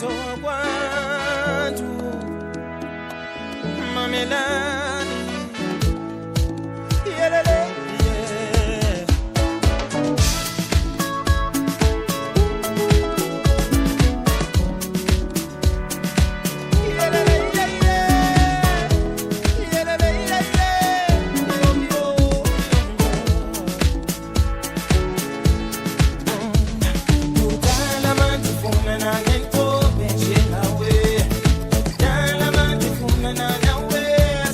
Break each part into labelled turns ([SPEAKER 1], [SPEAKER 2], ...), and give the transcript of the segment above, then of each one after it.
[SPEAKER 1] Mthetho wakwantu mamelani yelele yeah. Yelele yeah yeah. Yelele yeah yeah. Yo, yo, yo. Kudala mandifuna nangentombi njengawe. Dala mandifuna nawe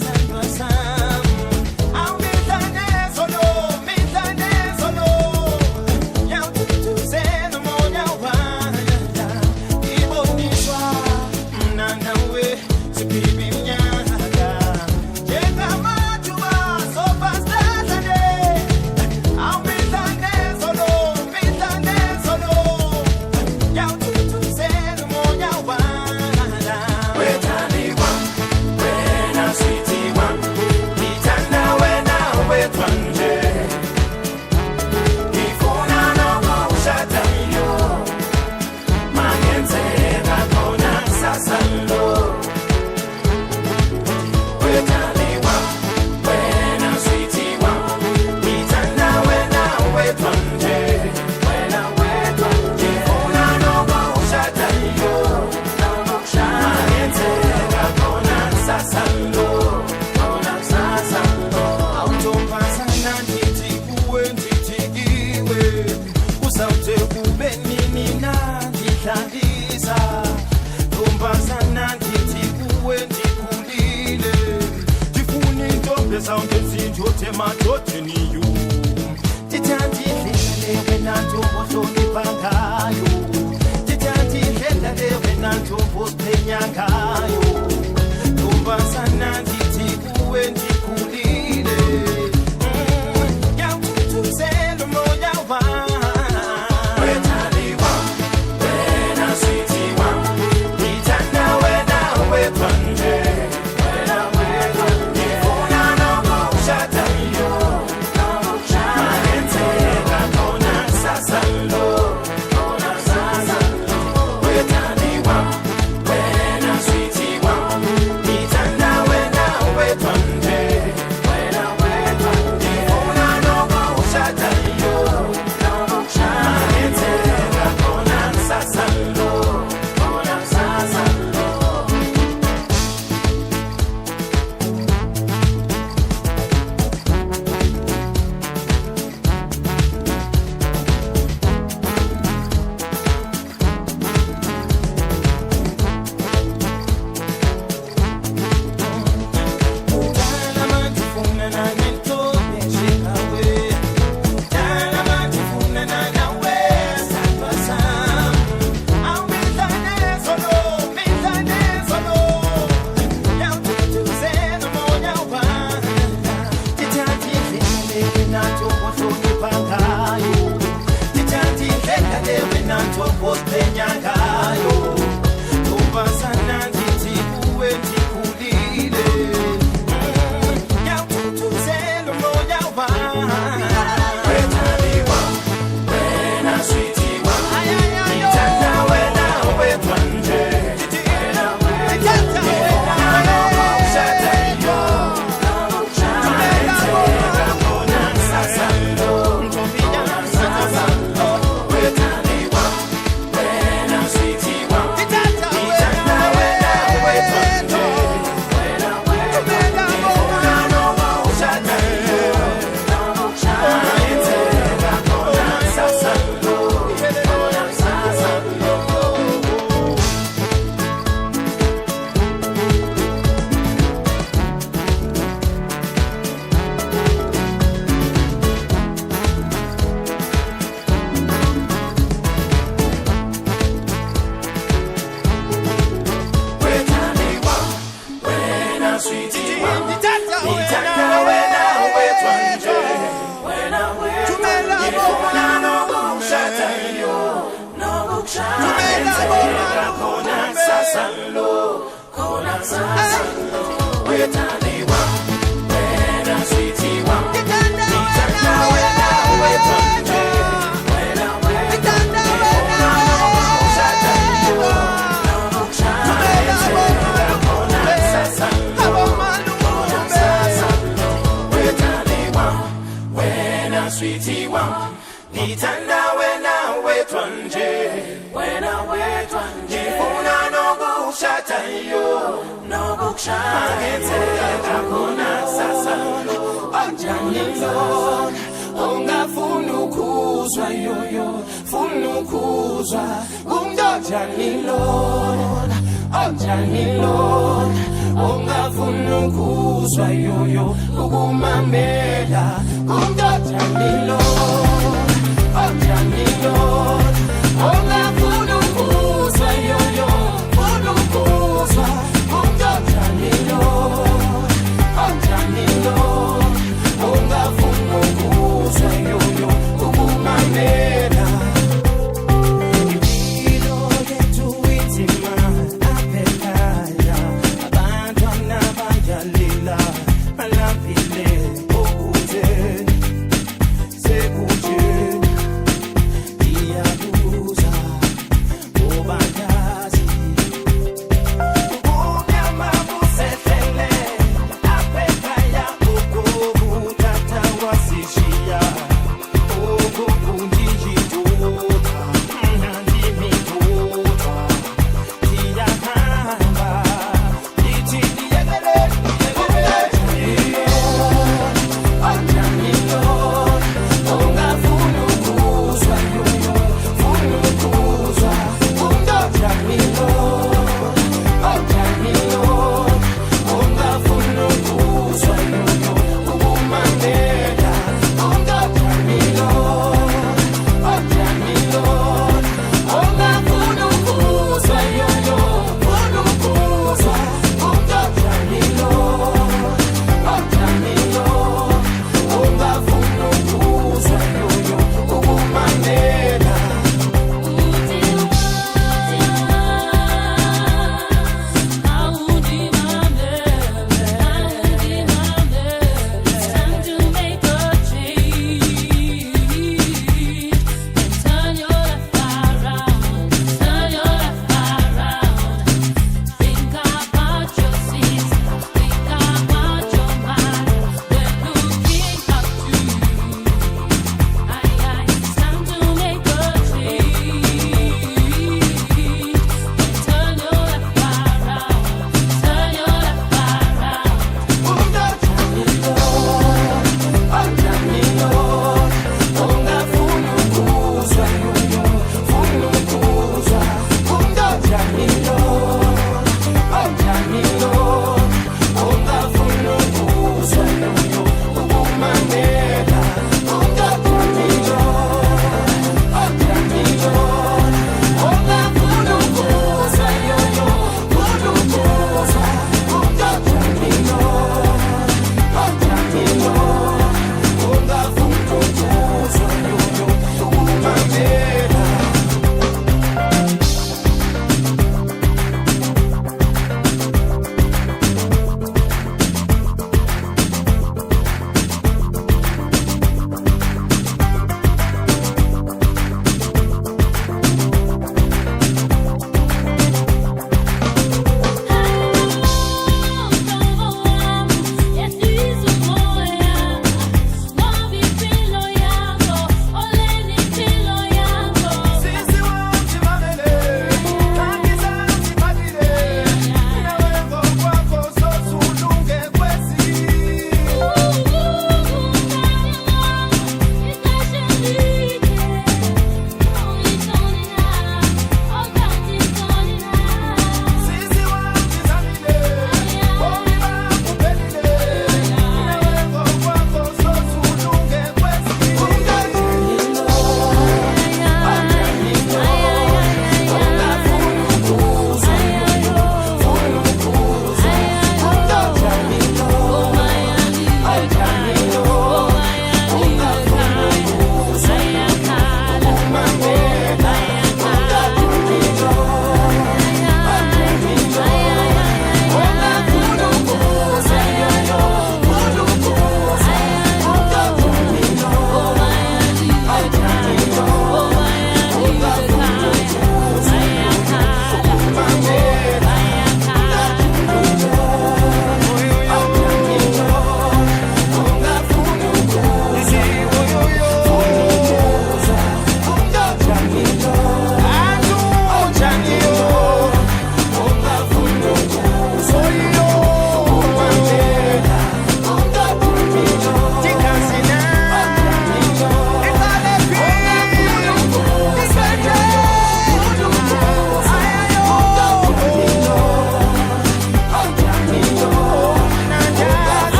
[SPEAKER 1] sandwa sam. Awumihla nezolo, mihla nezolo. Yawuthuthuzela umoya wami. Iboniswa mna nawe siphila iminyaka. Njengamajuba sofa sihlale. Awumihla nezolo, mihla nezolo. Yawuthuthuzela umoya wami.
[SPEAKER 2] Wethani wami, wena sweetie wami, ngithanda wena wedwa nje. Ngifuna nokushada yo, mangenzeka khona kusasa lo. Wethani wami, wena sweetie wami, ngithanda wena wedwa nje. Wena wedwa nje. Ngifuna nokushada yo, mangenzeka khona kusasa lo, khona kusasa lo.
[SPEAKER 1] Awuntombazana ndithi kuwe ndithi kiwe uzawude kube nini na ndidlalisa ntombazana ndithi kuwe ndikhulile ndifuna intombi ezawungenza indoda emadodeni yo ndithanda indlela le wena ntombi ohlonipha ngayo ndithanda indlela le wena ntombi oziqhenya ngayo ntombazana ndithi kuwe ndikhulile. Yawuthuthuzela umoya wami.
[SPEAKER 2] Wethani wami, wena sweetie wami, ngithanda wena wedwa nje. Wena wedwa nje. Ngifuna nokushada yo, mangenzeka khona kusasa lo, khona kusasa lo. Wethani wami, wena sweetie wami, ngithanda wena wedwa nje. Wena wedwa nje. Ngifuna nokushada yo, mangenzeka khona kusasa lo, khona kusasa lo.
[SPEAKER 1] Dala mandifuna nangentombi njengawe. Dala mandifuna nawe sandwa sam. Awumihla nezolo, mihla nezolo. Yawuthuthuzela umoya wami. Ndithanda indlela le wena ntombi ohlonipha ngayo. Ndithanda indlela le wena ntombi oziqhenya ngayo. Ntombazana ndithi kuwe ndikhulile. Yawuthuthuzela umoya wami.
[SPEAKER 2] Wethani wami, wena sweetie wami, ngithanda wena wedwa nje. Ngifuna nokushada yo, mangenzeka khona kusasa lo, kusasa lo. Wethani wami, wena Sweetie wami, ngithanda wena wedwa nje, wena wedwa nje. Ngifuna nokushada yo, nokushada. Mangenzeka khona kusasa. Onjani lona ongafuna ukuzwa yoyo, funa ukuzwa umntojani lona, onjani lona ongafuna ukuzwa yoyo, ukumamela umntojani lona, onjani lona ongafuna ukuzwa yoyo, funa ukuzwa umntojani lona, onjani lona ongafuna ukuzwa yoyo, ukumamela. Impilo yethu inzima apha ekhaya, abantwana bayalila, balambile okuthe.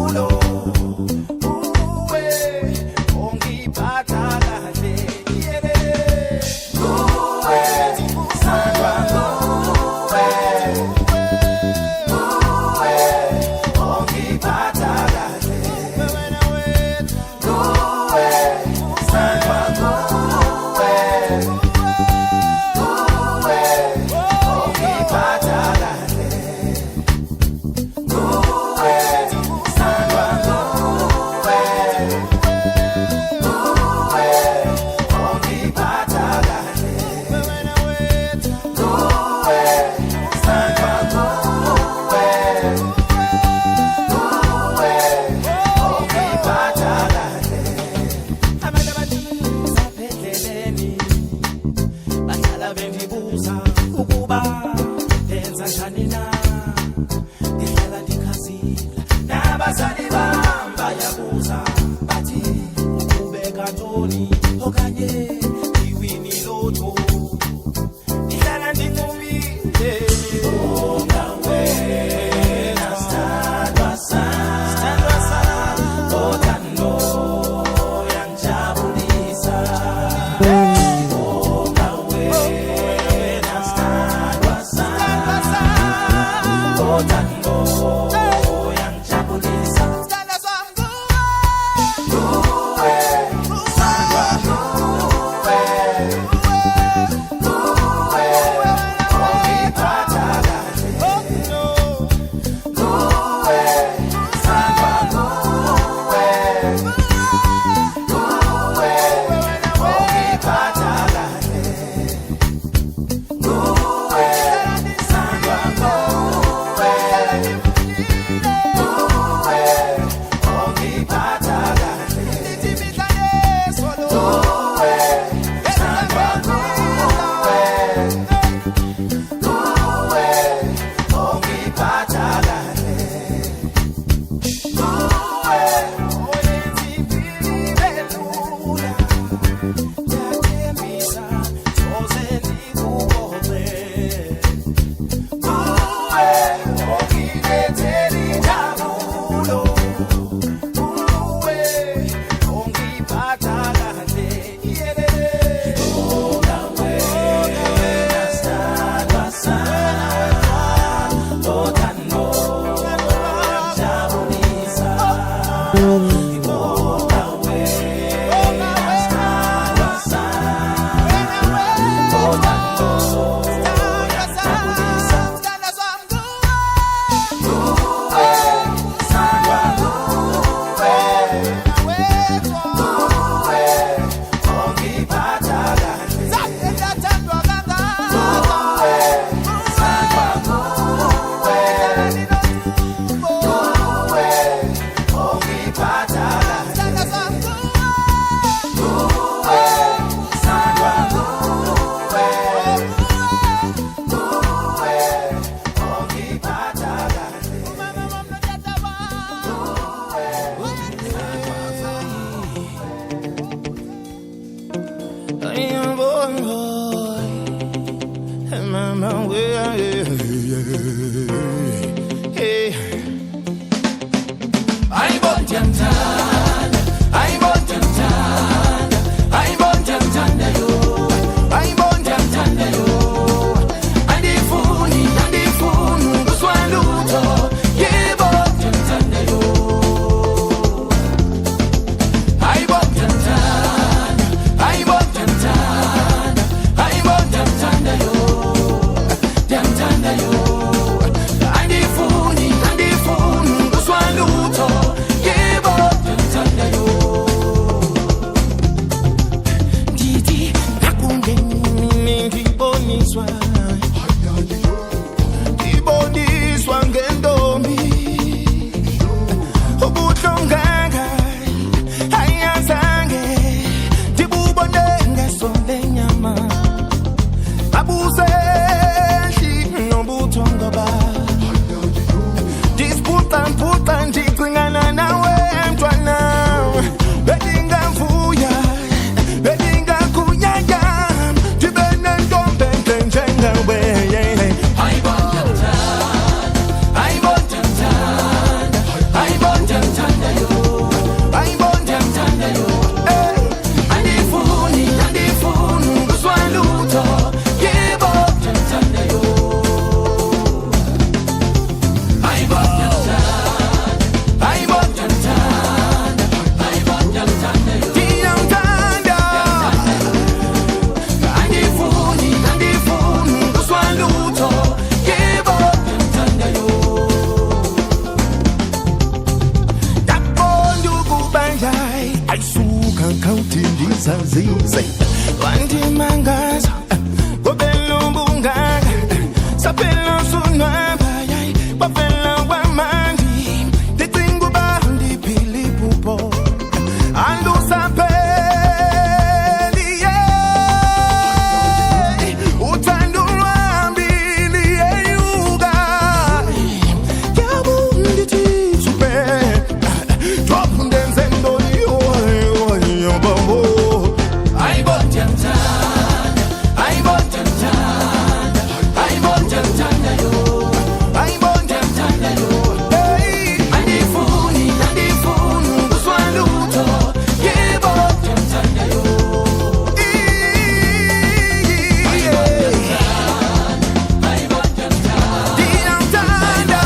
[SPEAKER 1] Injabulo uwe ongiphatha kahle yelele nguwe sandwa nguwe nguwe ongiphatha kahle nguwe sandwa nguwe nguwe ongiphatha kahle nguwe sandwa nguwe nguwe ongiphatha kahle nguwe sandwa nguwe nguwe ongiphatha kahle. Abantu abaninzi apha endleleni bahlala bendibuza ukuba ndenza njani na, ndihlala ndikhazimla. Nabazali bam bayabuza bathi uqhubeka ntoni okanye ndiwini lotho, ndihlala ndincumile. Ongawena sithandwa sam, sithandwa sam, othando yangijabulisa. Ongawena sithandwa sam, othando yangijabulisa. Ayisuka khawuthi ndizazize wandimangaza ngobelobungaka saphela sonwaba yayi kwavela kwamandi ndicinga uba ndiphila iphupho andusapheli yeah. Uthando lwami liyeyuka yabundithi tshupe drop ndenze ntoni
[SPEAKER 2] Hayibo ndiyamthanda, hayibo ndiyamthanda, hayibo ndiyamthanda yo,
[SPEAKER 1] hayibo
[SPEAKER 2] ndiyamthanda yo.
[SPEAKER 1] Hey.
[SPEAKER 2] Andifuni, andifuni ukuzwa lutho, yebo ndiyamthanda yo. Hayibo ndiyamthanda,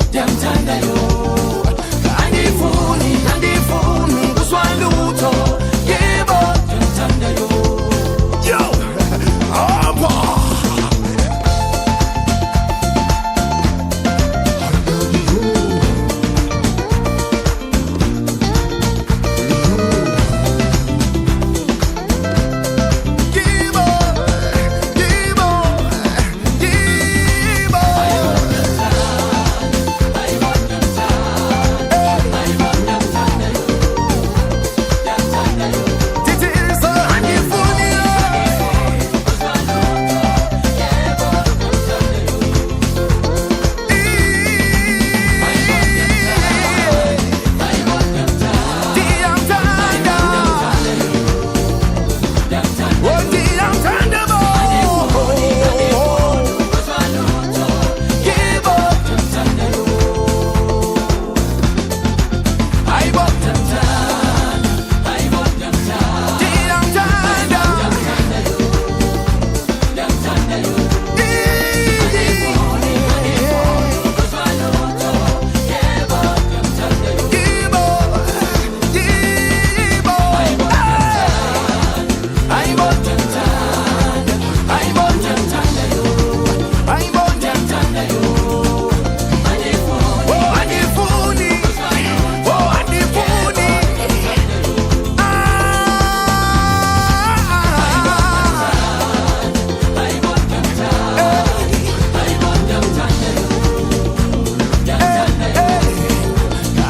[SPEAKER 2] ndiyamthanda yo. Andifuni, andifuni ukuzwa lutho, yebo ndiyamthanda yo.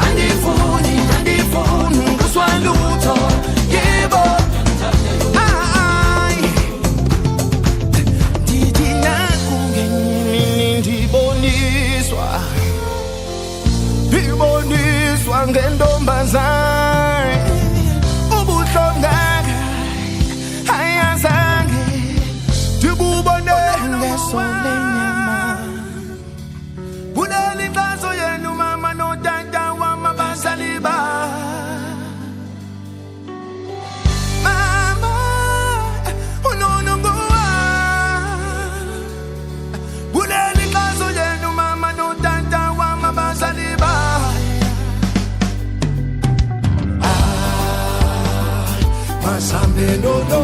[SPEAKER 1] Andifuni, andifuni ukuzwa lutho, yebo. Hayi. Ndithi naku ngenye imini ndiboniswa, ndiboniswa ngentombazane ubuhlongaka ayazange ndibubone ngeso lenyama. Buleli inxaso yenu mama notata wam abazali ba mama unonongowa. Buleli inxaso yenu mama notata wam abazali ba masambe nono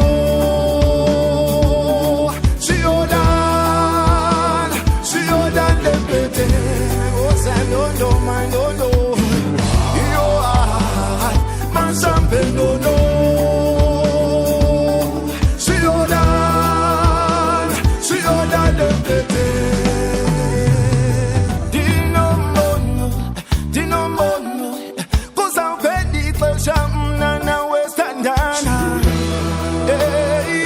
[SPEAKER 1] siyodala siyodala mpete osanono manono iyo masambe nono siyodala siyodala mpete ndinombono ndinombono kuzawuphela ixesha mna nawe sithandana. Hey.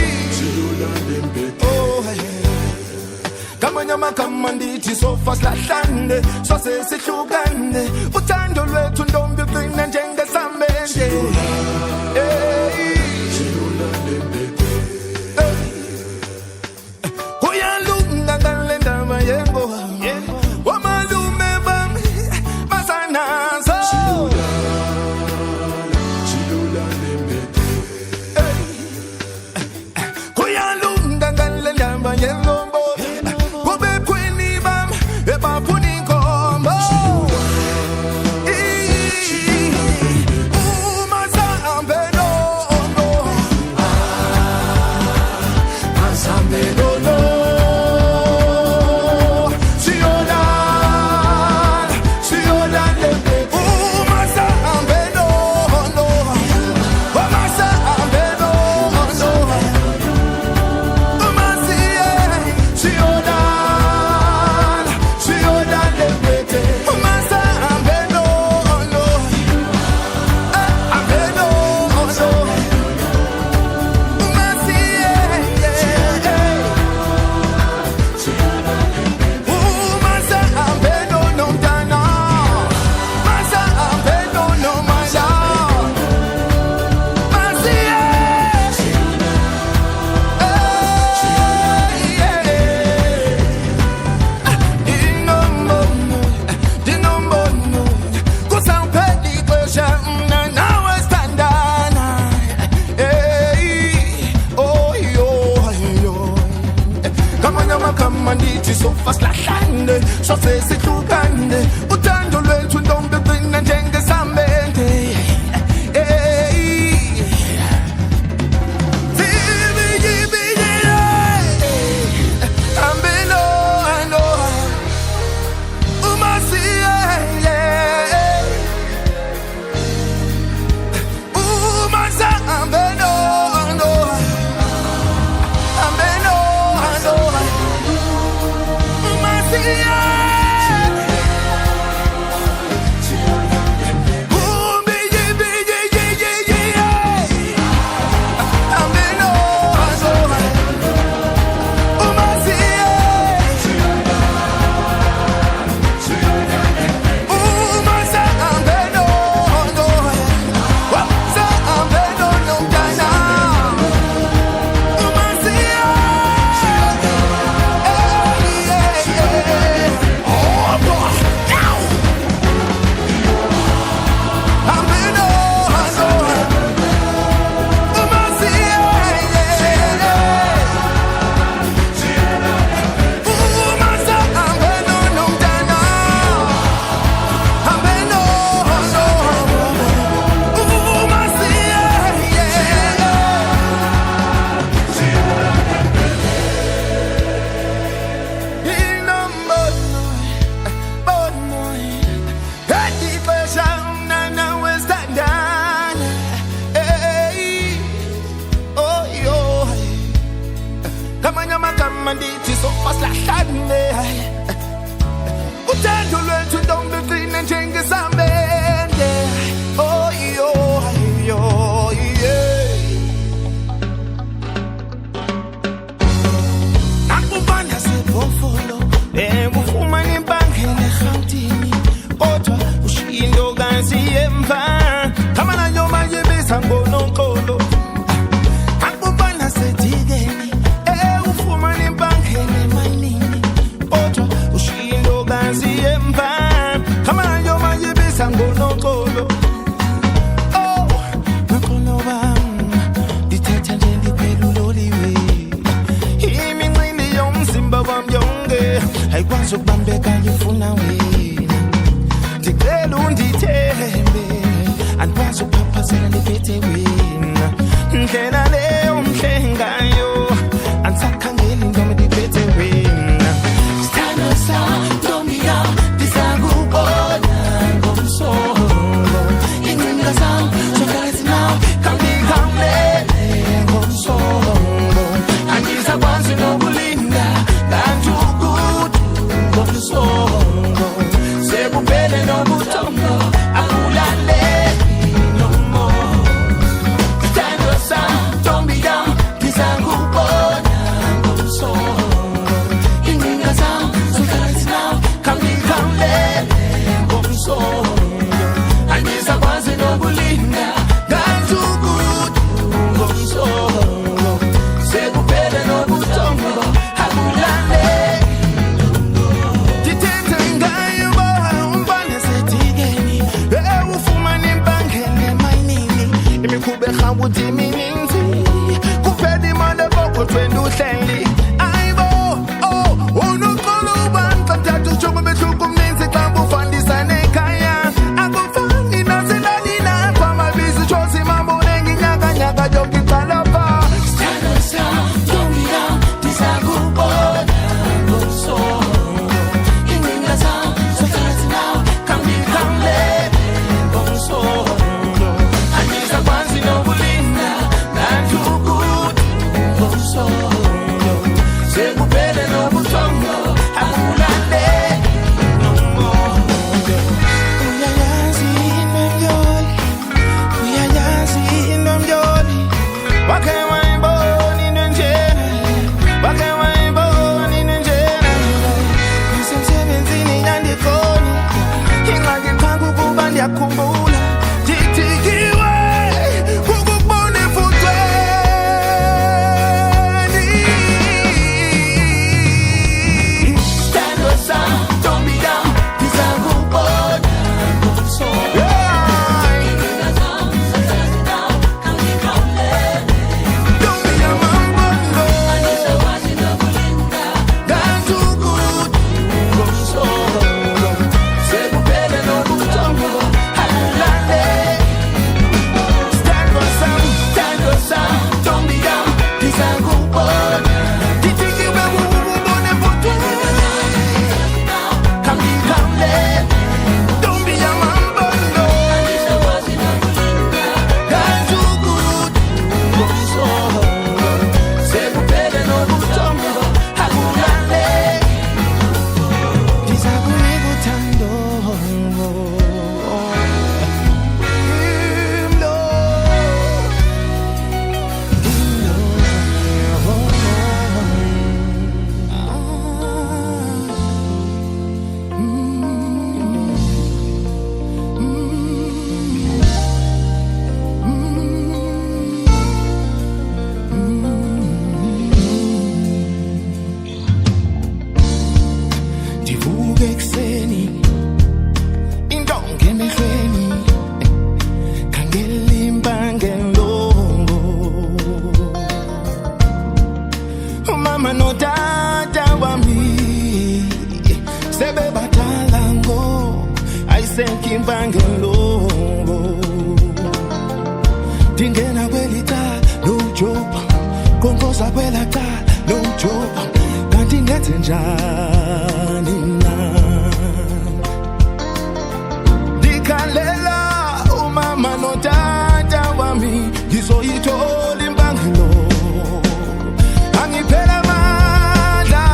[SPEAKER 1] Oh, hey. Ngamanye amagama ndithi sofa silahlane sose sihlukane uthando lwethu ntombi uqine njengesamende. Hey. Hey. Kuyalunga ngale ndaba yengoba omalume bami basanazo. Kuyalunga ngale ndaba yengombo kubekhweni bami ebafuna inkombo. Uma Singahlali, uthando lwethu ntombi qine njengesamende. Oh yo yo, yeah. Nakubanda sebhofolo, ekufumana impangele eRhawutini, kodwa ushiya intokazi emva khama nayo manje ibiza ngonoxolo. Nakubanda sedikeni, ewufumana impangele emayinini, kodwa ushiya intokazi emva khama nayo manje ibiza ngonoxolo. Oh, noxolo bam, ndithetha nje ndikhwela uloliwe, imincili yomzimba wam yonke ayikwazi ukubambeka, ngifuna wena. Ndicela undithembe, andikwazi ukuphaphazela ndiphethe wena. Ndlela leyo mhle ngayo, andisakhangeli ntombi, ndiphethe wena. Sithando sam, ntombi yam, ndizakubona ngomsolo. Iingcinga zam zohlala zinawe, khawundikhawulele ngomsolo. Andisakwazi nokulinda ngantukutu ngomsongo, sekuphele nobuthongo, akulaleli no more. Sithando sam, ntombi yam, ndizakubona ngomsongo. Iingcinga zam zohlala zinawe, khawundikhawulele ngomsongo. Andisakwazi nokulinda ngantukutu ngomsongo, sekuphele nobuthongo, akulaleli. Ndithethe ngayo uba umbane setikeni, ewufumana impangele emayinini, imikhuba erhawuti mininzi, kuphela imali epokothweni uhleli. Ayibo, oh, unoxolo ubani xa mthatha utsho kumehluko umninzi xa bufandisa nekhaya, akufani naselalini apha amabizi tshosi mabone nginyakanyaka yonke iqalapha. Sithando sam, ntombi yam, ndizakubona ngomsongo. Iingcinga zam zohlala zinawe, khawundikhawulele ngomsongo. Andisakwazi nokulinda ngantukutu ngomsongo, sekuphele nobuthongo, akulaleli no more. Uyayazi intombyoli, uyayazi intombyoli, wakhe wayibona into enjena, wakhe wayibona into enjena. Ndisemsebenzini yandikhona, ingxaki qha kukuba ndiyakhumbula, ndidikiwe kukubona efuthweni. Sithando sam, ntombi yam, ndizakubona ngomsongo. Ntombi yamambondo, ngantukutu ngomsongo, sekuphele nobuthongo, akulaleli. Sithando sam, sithando sam, ntombi yam, ndizakubona. Ndidikiwe kukubona efuthweni. Khawundikhawulele, ntombi yamambondo, ngantukutu ngomsongo, sekuphele nobuthongo, akulaleli. Ndizakunika uthando. Imlo, imlo. Ndivuke ekuseni, intonga emehlweni, khangela impangelo. Umama notata wami sebebadala ngoku, ayisekho impangelo. Ndingena kweli cala lojoba, konkoza kwela cala lojoba, kanti ngenze njani na? Ndikhalela umama notata wami, ngizoyithola impangelo. Angiphela amandla.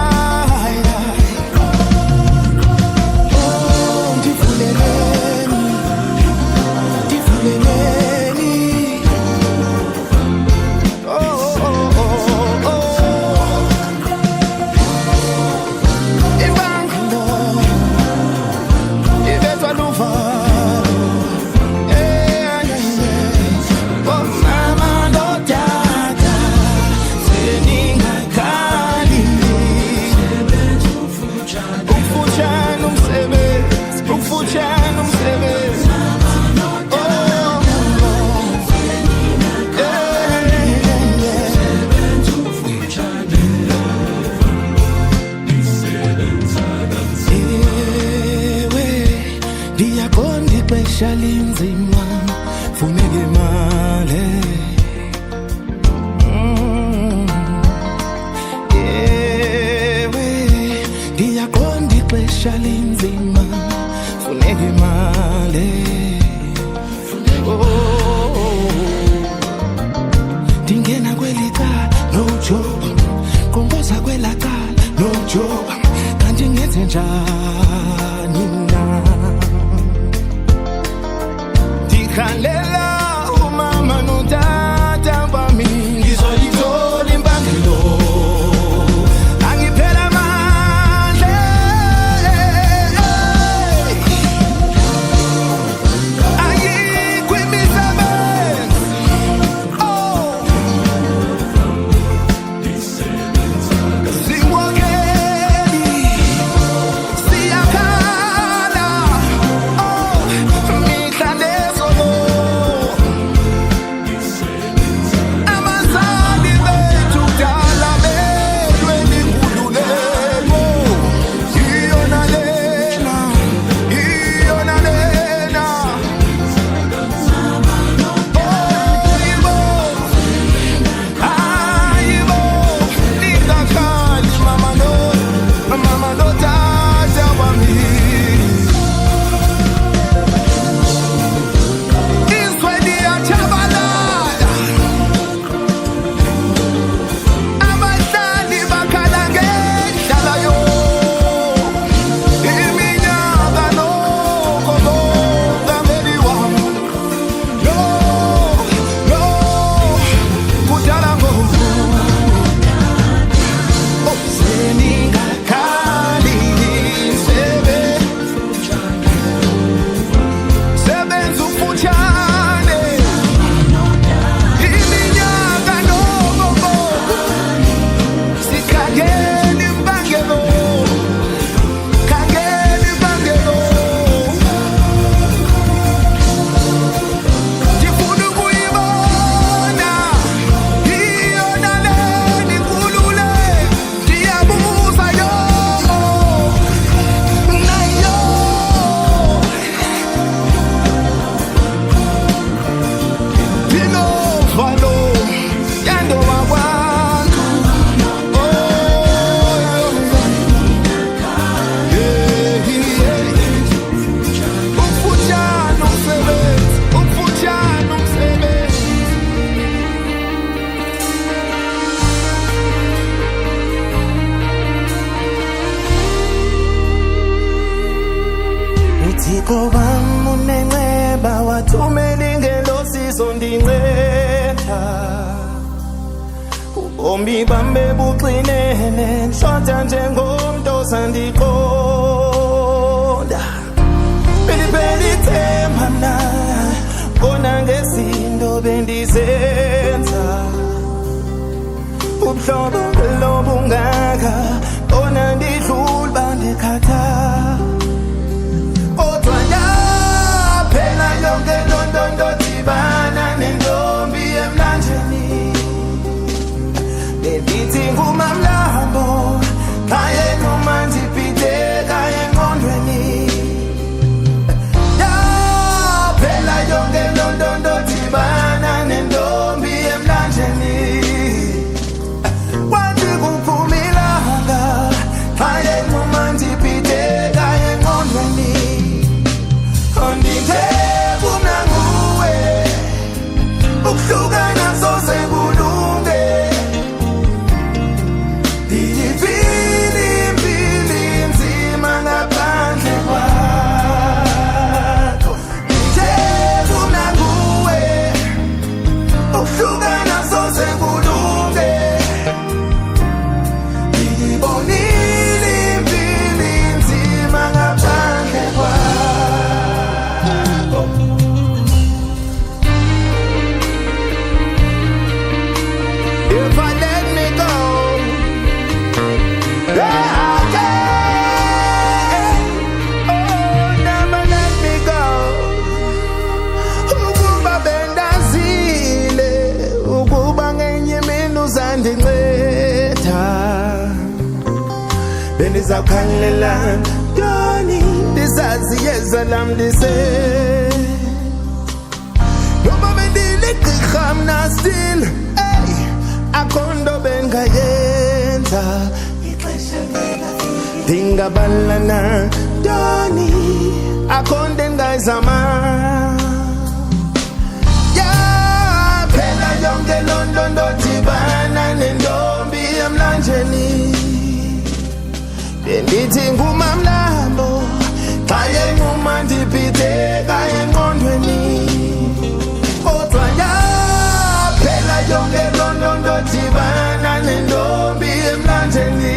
[SPEAKER 1] Ndiyaqonda ixesha linzima, funeka imali. Ewe, ndiyaqonda ixesha linzima, funeka imali. Oh, ndingena kweli cala no job, qomboza kwela cala no job, kanti ngenze njani na? Ndikhalela umama notata bami, ngizoyithola impangelo, angiphela amandla. Ayikho imisebenzi, oh, siwokeli, siyakhala, oh, mihla nezolo. Abazali bethu kudala belwela inkululeko. Iyona lena, iyona lena. Oh, ayibo, ningakhali mama no, mama no, tata wami. Izwe liyatshabalala, abahlali bakhala ngendlala yo. Iminyaka noko mongameli wami, yo, yo, kudala ngoku. Oh, seningakhali, sebenza ukufutshane. Iminyaka noko sikhangela impangelo, khangela impangelo. Ndifuna ukuyibona iyona lena inkululeko, ndiyabuza yo nayo. Ndinovalo yandoba kwantu. Oh, yeah, yeah. Ukufutshane umsebenzi, ukufutshane umsebenzi.
[SPEAKER 2] UThixo wam unenceba, wathumela ingelosi zondinceda. Ubomi bam bebuxinene, ndishota njengomntu osandiqonda. Beliphela ithemba mna, bona ngezinto bendizenza. Ubuhlobo lobungaka, bona ndidlula bandikhathala. Kodwa yaphela yonke loo nto, ndodibana nentombi emlanjeni. Bendithi ngumamlambo, xa yena ndibhideka engqondweni. Yaphela yonke loo nto, ndodibana nentombi emlanjeni. Kwathi kuphuma ilanga, xa yena ndibhideka engqondweni. Ondithe kumna nguwe, ukuhlukana soze kulunge. Ndiyivile impilo inzima ngaphandle kwakho. Ndithe kumna nguwe, ukuhlukana soze kulunge. Ndiyibonile impilo inzima ngaphandle kwakho.
[SPEAKER 1] If I let me go, yeah, yeah. Oh, never let me go. Ukuba bendazile ukuba ngenye imini uzandinceda, bendizawukhalela ntoni? Ndizazi Lazi yeza lam lise. Noma bendiligqirha mna still, ey, akho nto bengayenza. Ndingabala nantoni? Akho nto endingayizama. Yaphela yonke loo nto, ndodibana nentombi emlanjeni. Bendithi ngumamlambo, xa yencuma ndibhideka engqondweni. Kodwa yaphela yonke loo nto, ndodibana nentombi emlanjeni.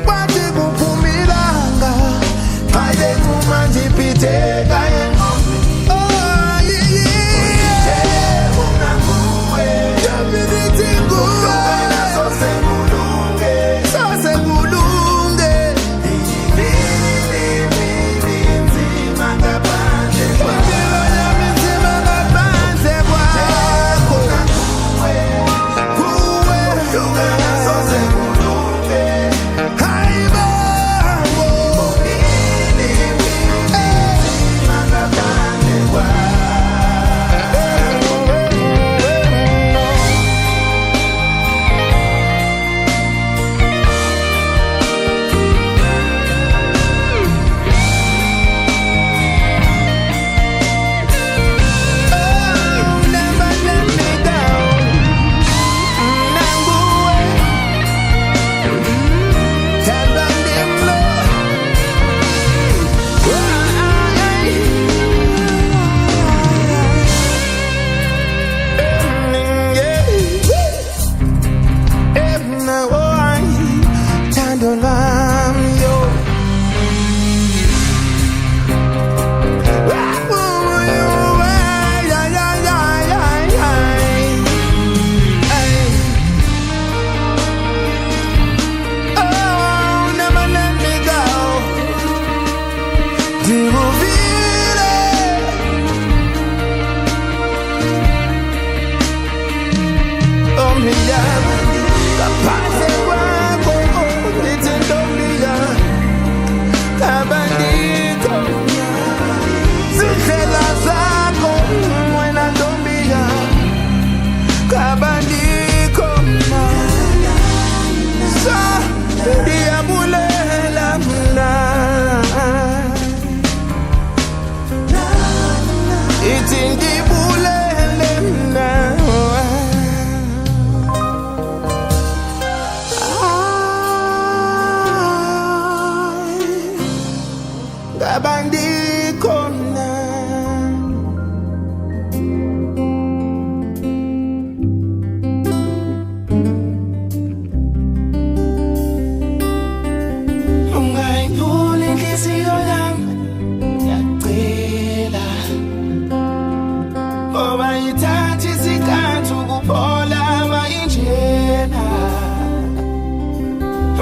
[SPEAKER 1] Kwathi kuphuma ilanga, xa yencuma ndibhideka engqondweni. Oh, yeah. Bendithi nguwe. Sose kulunge. Impilo yami inzima ngaphandle kwakho. Kuwe. Hayi bo. Oh, never let me down. Nanguwe. Thandwa ndim lo. Thando lwam yo. Oh, never let me go. Ndikuvile. Ntombi yam, ngaphandle kwakho, ndithi ntombi yam, abandikho. Zindlela zakho wena ntombi yam, abandikho mna. Sa ndiyabulela mna. Ithi ndibulele mna. Ay, ngabandikho mna. Ungayiphuli inhliziyo yami, ngiyacela, ngoba ithatha isikhathi ukuphola mayinjena.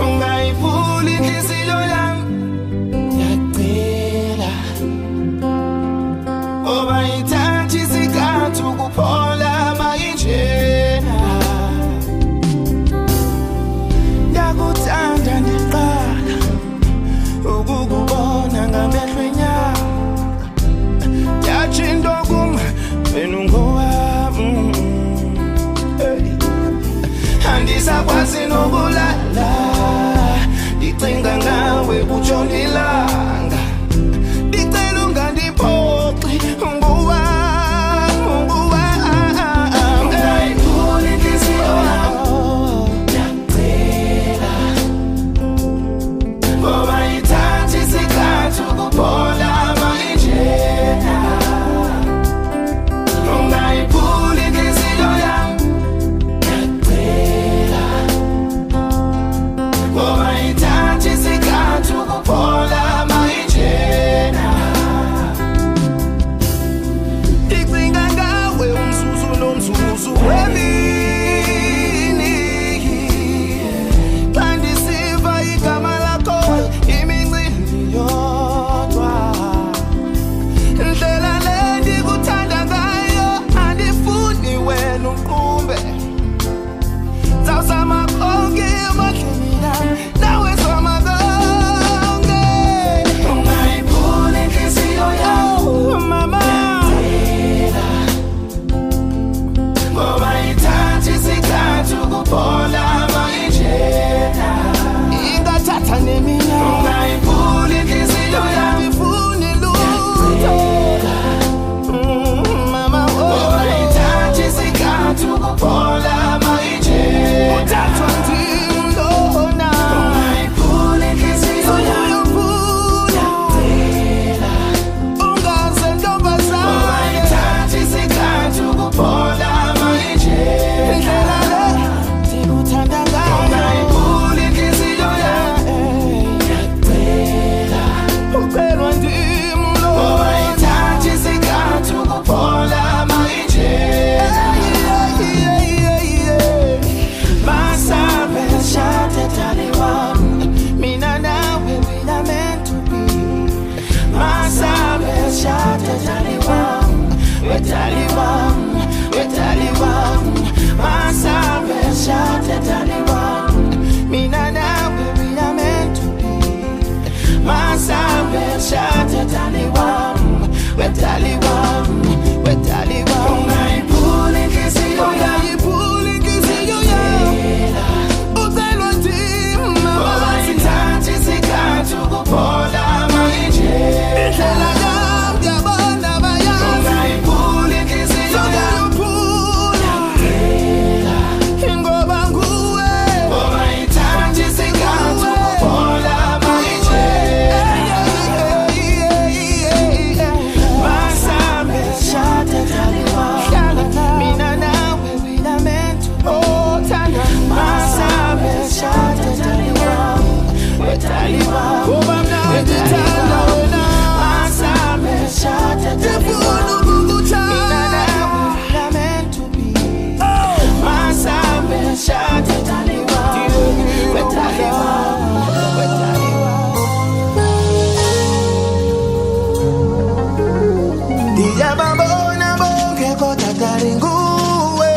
[SPEAKER 1] Ungayiphuli inhliziyo yami, ngiyacela, ngoba ithatha isikhathi ukuphola mayinjena. Ngiyakuthanda, ndiqala ukukubona ngamehlo enyama. Yatsho into kum, wena ungowam. Hey. Andisakwazi nokulala, ndicinga ngawe kutshona ilanga. Ndicela ungandiphoxi, ungowam, ungowam. Ungayiphuli inhliziyo yam, ngiyacela, ngoba ithatha isikhathi ukuphola mayinjena. Ungayiphuli inhliziyo yam, ngiyacela. sishade dali wami, wedali wami, wedali wami. Ungayiphuli inhliziyo yami,
[SPEAKER 3] Ungayiphuli inhliziyo yami, ucelwa ndim
[SPEAKER 1] ngoba ithatha isikhathi ukuphola manje.
[SPEAKER 3] Indlela yami yabona bayazi.
[SPEAKER 1] Ungayiphuli inhliziyo yami,
[SPEAKER 3] Sokuyophula ngoba nguwe.
[SPEAKER 1] ngoba ithatha isikhathi ukuphola manje. Masambe sishade dali wami, mina nawe we are meant to be. Masambe sishade dali wami, wedali wami,
[SPEAKER 3] Ngoba mna ndithanda wena.
[SPEAKER 1] Masambe sishade dali
[SPEAKER 3] Ndifuna
[SPEAKER 1] wami. Mina
[SPEAKER 3] ukukuthanda.
[SPEAKER 1] nawe we are meant to be. Masambe sishade dali wami, wedali wami, wedali wami.
[SPEAKER 3] Ndiyababona bonke kodwa dali nguwe.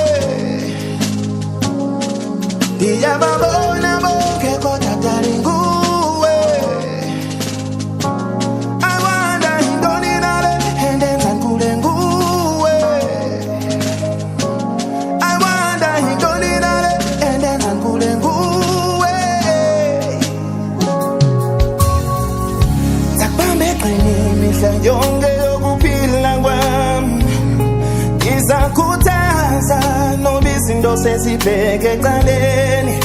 [SPEAKER 3] Ndiyababona bonke kodwa dali nguwe. Awanda yintoni nale endenza ngikule nguwe. Awanda yintoni nale endenza ngikule nguwe. Zakubamba eqini imihla yonke yokuphila kwami. Ngizakhuthaza noba izinto sezibheke ecaleni.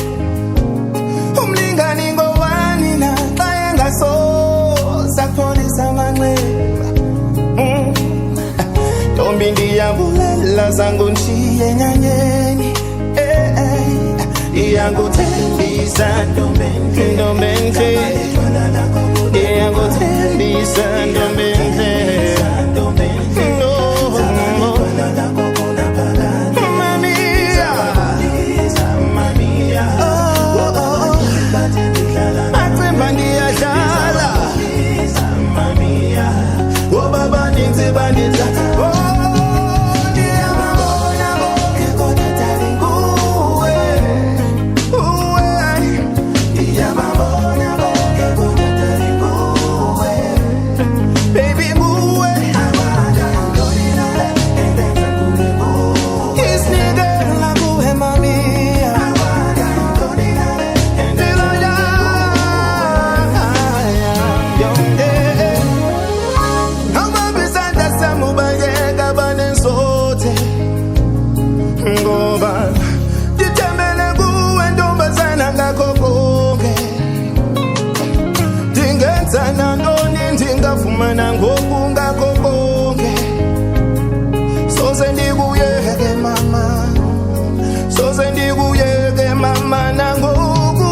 [SPEAKER 3] Umlingani ngowani na xa engasoze akupholisa amanxeba. Ntombi ndiyabulela zangu ndishiye enyanyeni. Eh, eh. Iyakuthembisa ntombi enhle, iyakuthembisa ntombi enhle. No, Mamia. Oh, oh, oh. Acimba ndiyadlala. Ngoba baninzi bandidlala. Oh, ndiyababona bonke kodwa dali nguwe. Uwe.
[SPEAKER 1] Ndiyababona bonke kodwa dali nguwe.
[SPEAKER 3] Baby, nguwe. Isinikela kuwe, mamia. Impilo yonke. Awubambe isandla sami ubayeka banenzothe. Ngoba ndithembele kuwe ntombazana ngakho konke. Ndingenza nantoni ndingafumana ngoku ngakho konke. Soze ndikuyeke mama, soze ndikuyeke mama nangoku.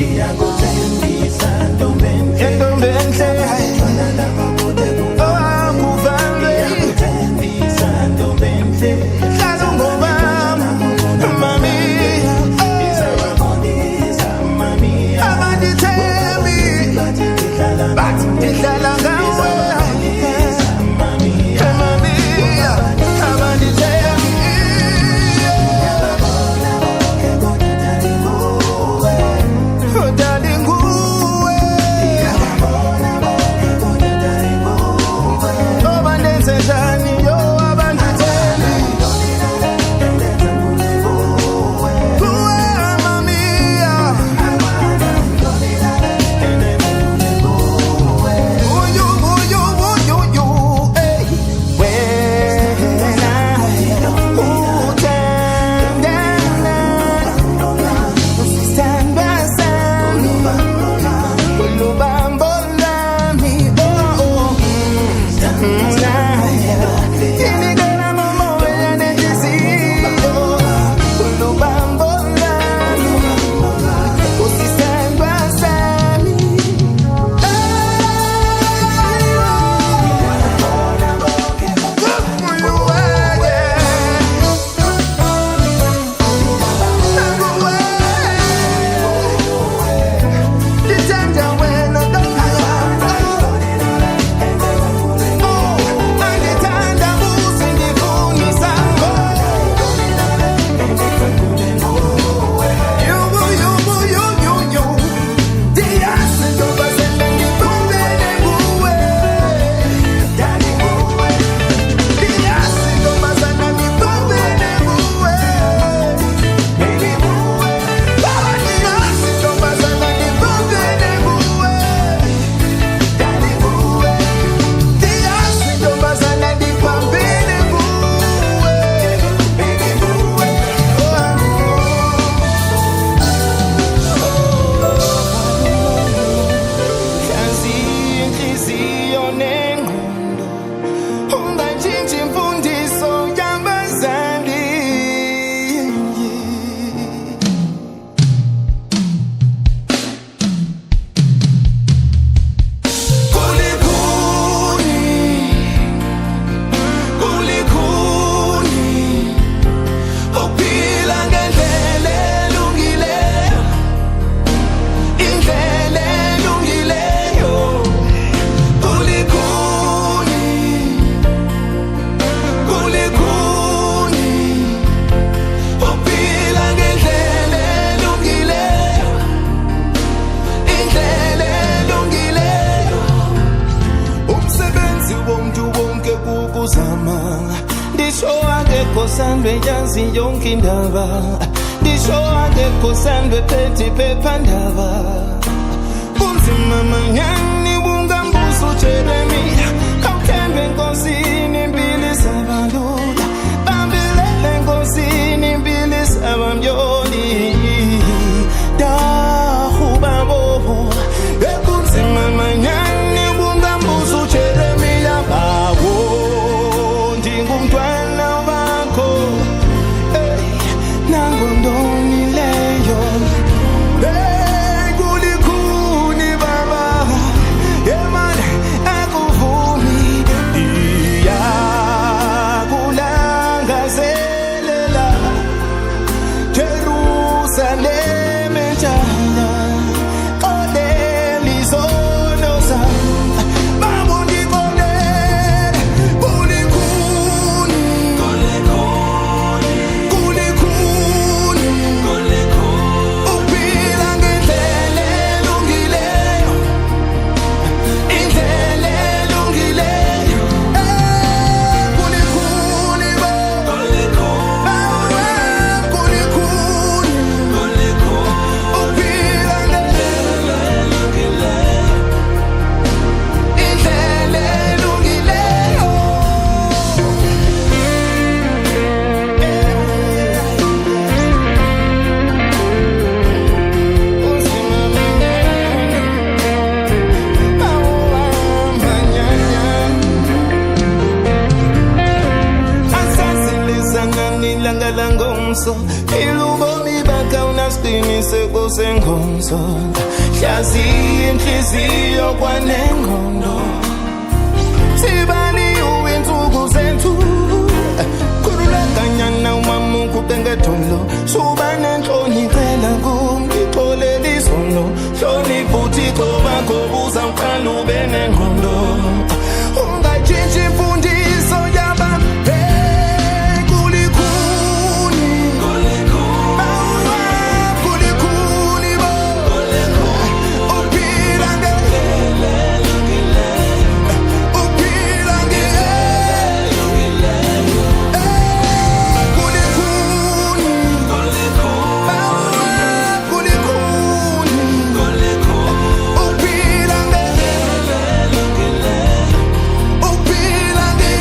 [SPEAKER 1] Iyakuthembisa ntombi enhle,
[SPEAKER 3] Intombi enhle, oh, akuvame.
[SPEAKER 1] iyakuthembisa ntombi enhle,
[SPEAKER 3] Hlala ungowami, mami.
[SPEAKER 1] izababonisa mamiya,
[SPEAKER 3] Abandithembi
[SPEAKER 1] bathi ngidlala
[SPEAKER 3] bathi ndidlala ngawe.
[SPEAKER 1] Akekho sandwe yazi yonke indaba, ndisho akekho sandwe phethe iphephandaba. Kunzima manyani bungambuso Jeremiya, khawuthembe enkosini impilo isabalula, bambelele enkosini impilo isabamyoli. Dahu babo, ekunzima manyani bungambuso Jeremiya, bawo ndingumntwana wakho, hey, nangondonileyo. Hey, kulikhuni baba, yeah man, akuvumi iyakulangazelela Jerusalem entsha, xolela izono zam, baba undixolele, kulikhuni, kulikhuni uphila ngendlela elungileyo, indlela elungileyo, eh, kulikhuni baba, baba, kulikhuni uphila ngendlela, indlela elungileyo. Ilanga langomso ilubomi bakha unasiqiniseko sengomso, hlaziya inhliziyo kwanengqondo, sibaliwe insuku zethu, khululeka nyana wami uguqe ngedolo, suba nenhloni cela kum ngixolele izono, hlonipha uThixo wakho uzawuqala ube nengqondo, ungatshintshi imfundiso yaba. Hey, kulikhuni, bawa, kulikhuni bo, uphila nge, uphila nge, kulikhuni, bawa, kulikhuni uphila nge, uphila nge.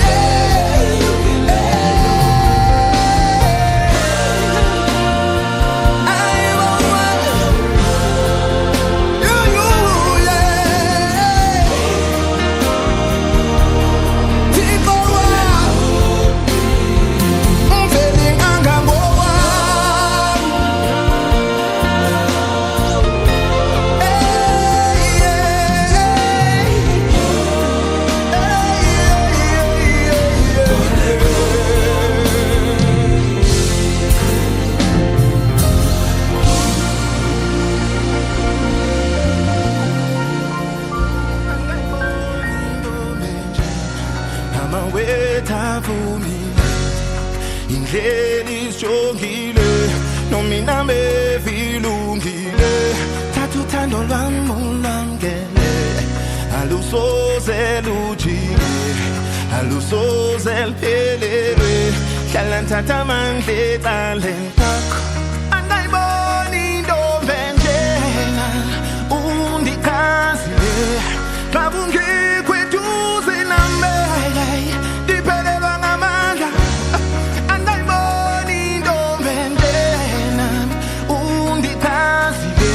[SPEAKER 1] Indlela isijongile nomina bevilungile, thatha uthando lwami ulamukele, alusoze lujike, alusoze luphelelwe, hlala ngithatha amandla ecaleni kwakho. Angayiboni intombi enjena undichazile, xa ungekho eduze nami ndiphelelwa ngamandla. Angayiboni intombi enjena undichazile,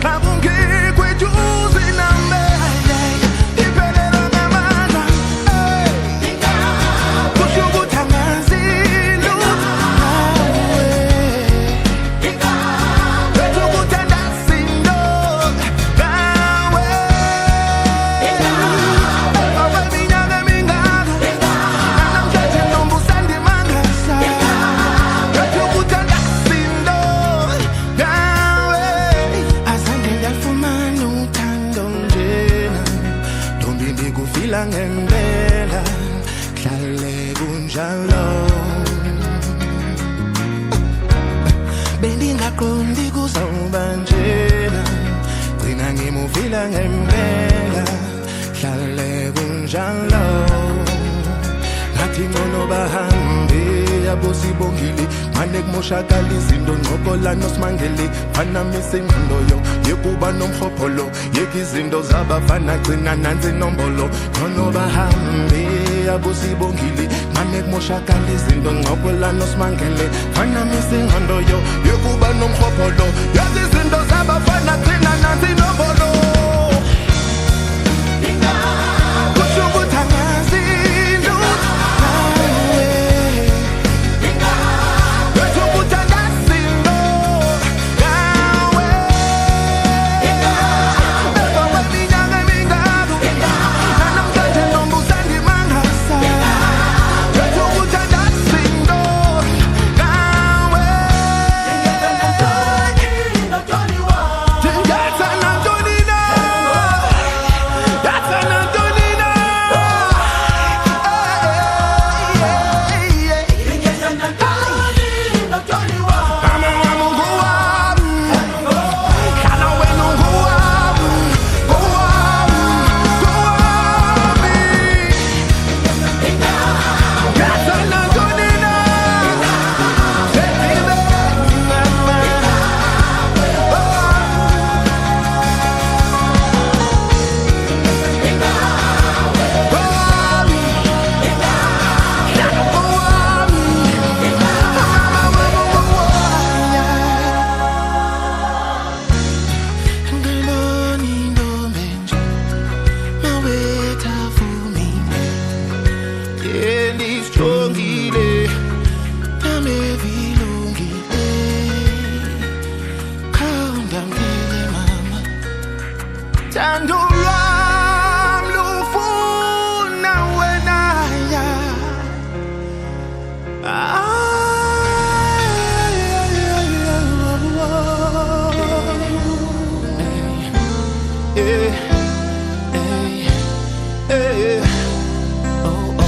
[SPEAKER 1] xa ungekho eduze nami ndiphelelwa ngamandla. Hey, kusho ukuthi angazi lutho ngawe. Bethu kuthanda sindo ngawe. Okweminyaka emingaka namhlanje ntombi usandimangasa. Bethu kuthanda sindo ngawe. Azange ndalufumana uthando njena, ntombi ndikufila ngempela, hlale kunjalo. Bendingaqondi kuzawuba njena, gcina ngimuvila ngempela, hlale kunjalo. Ngathi ngcono bahambe.
[SPEAKER 3] yabosibongile mane kumoshakala izinto ncokola nosimangele fana misingqondo yo yekuba nomhlopholo yeka izinto zabafana gcina nansi inombolo khono bahambe yabosibongile mane kumoshakala izinto ncokola nosimangele fana misingqondo yo yekuba nomhlopholo yeka izinto zabafana gcina nansi inombolo. Kusho ukuthi angazi lutho ngawe. Kusho ukuthi angazi ngawe. Emva kweminyaka emingako, nanamhlanje noma usandimangasa. Kusho ukuthi angazi ngawe. Ndingatha nantoni na? That's an Antonina. Ndisijongile namevilungile khawundamkele mama thando lwam lufuna wena ya. Eh, eh, eh, oh, oh.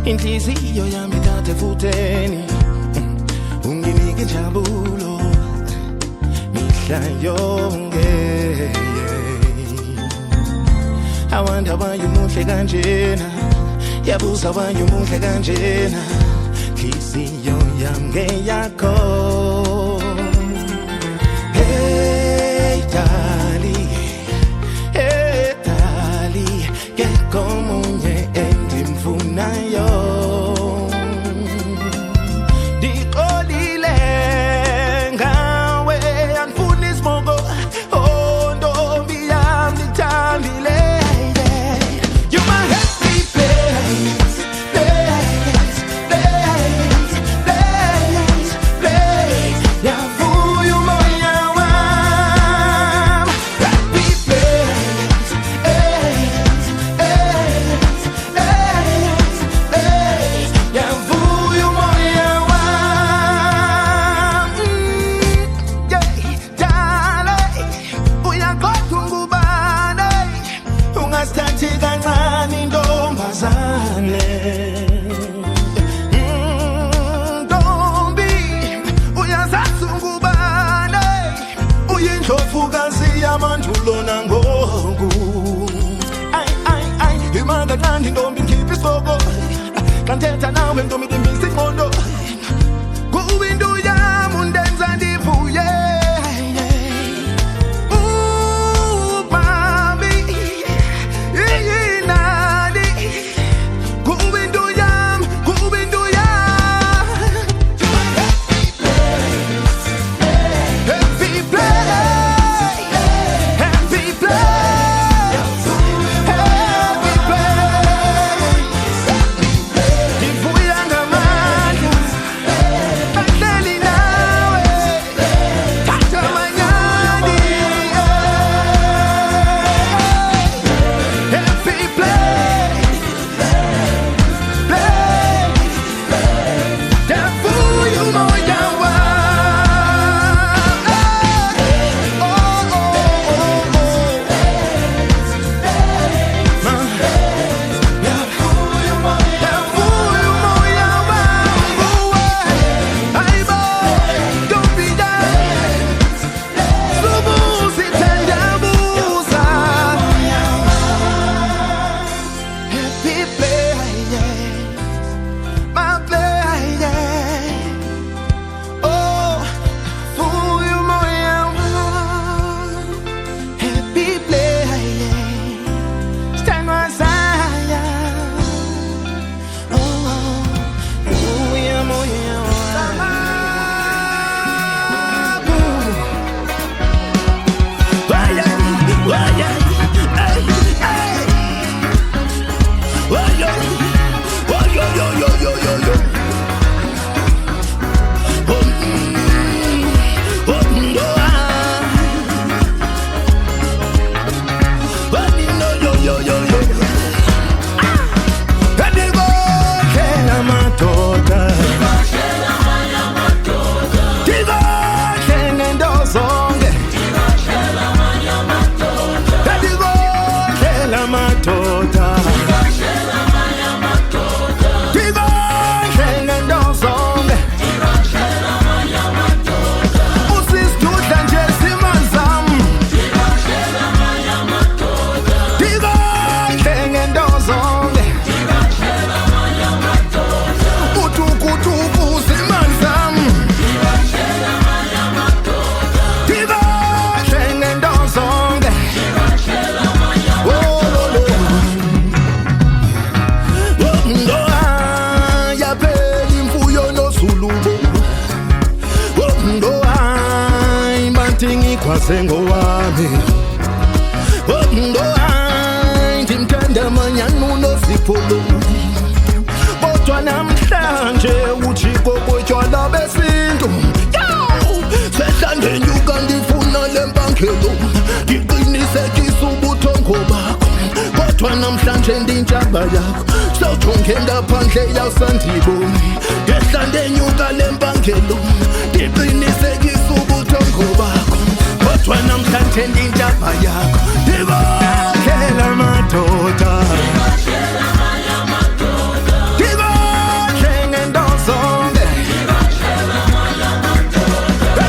[SPEAKER 3] Inhliziyo yami kade futheni unginike injabulo mihla yonke. I wonder why umuhle kanjena, yabuza why umuhle kanjena, nhliziyo yami ngeyakho. Hey dali, hey dali, kekho omunye endimfunayo. Ndixolile ngawe andifuni isibongo, oh ntombi yam ndikuthambile. You my happy place, place, place, place, place. Yavuya umoya wam. Happy place, place, place, place, place. Yavuya umoya wam. Yeah, darling, uyaqonda ungubani? Ungasithathi kancane intombazane. Ntombi, uyazazi ungubani? Uyindlovukazi yamandulo nangoku. Ay, ay, ay, imanga nqandi ntombi ngikhiphe isiboko. Xa ndithetha nawe ntombi ndimisa ingqondo. Kuba into yam undenza ndivuye. Ooh, mami, iyinani. Kuba into yam, kuba into yam. Happy place, happy place, happy place. Ndivuya ngama Akasengowami. Oh, ndimthanda manyana uNozipho lo, kodwa namhlanje ujiko kotywala besintu. Sehla ndenyuka ndifuna le mpangelo, ndiqinisekisa ubuthongo bakho, kodwa namhlanje ndintshaba yakho. Sewujonge ngaphandle yawusandiboni. Ngehla ndenyuka le mpangelo, ndiqinisekisa ubuthongo bakho, kodwa namhlanje ndintshaba yakho. Ndibodlela madoda, ndibodle ngento zonke,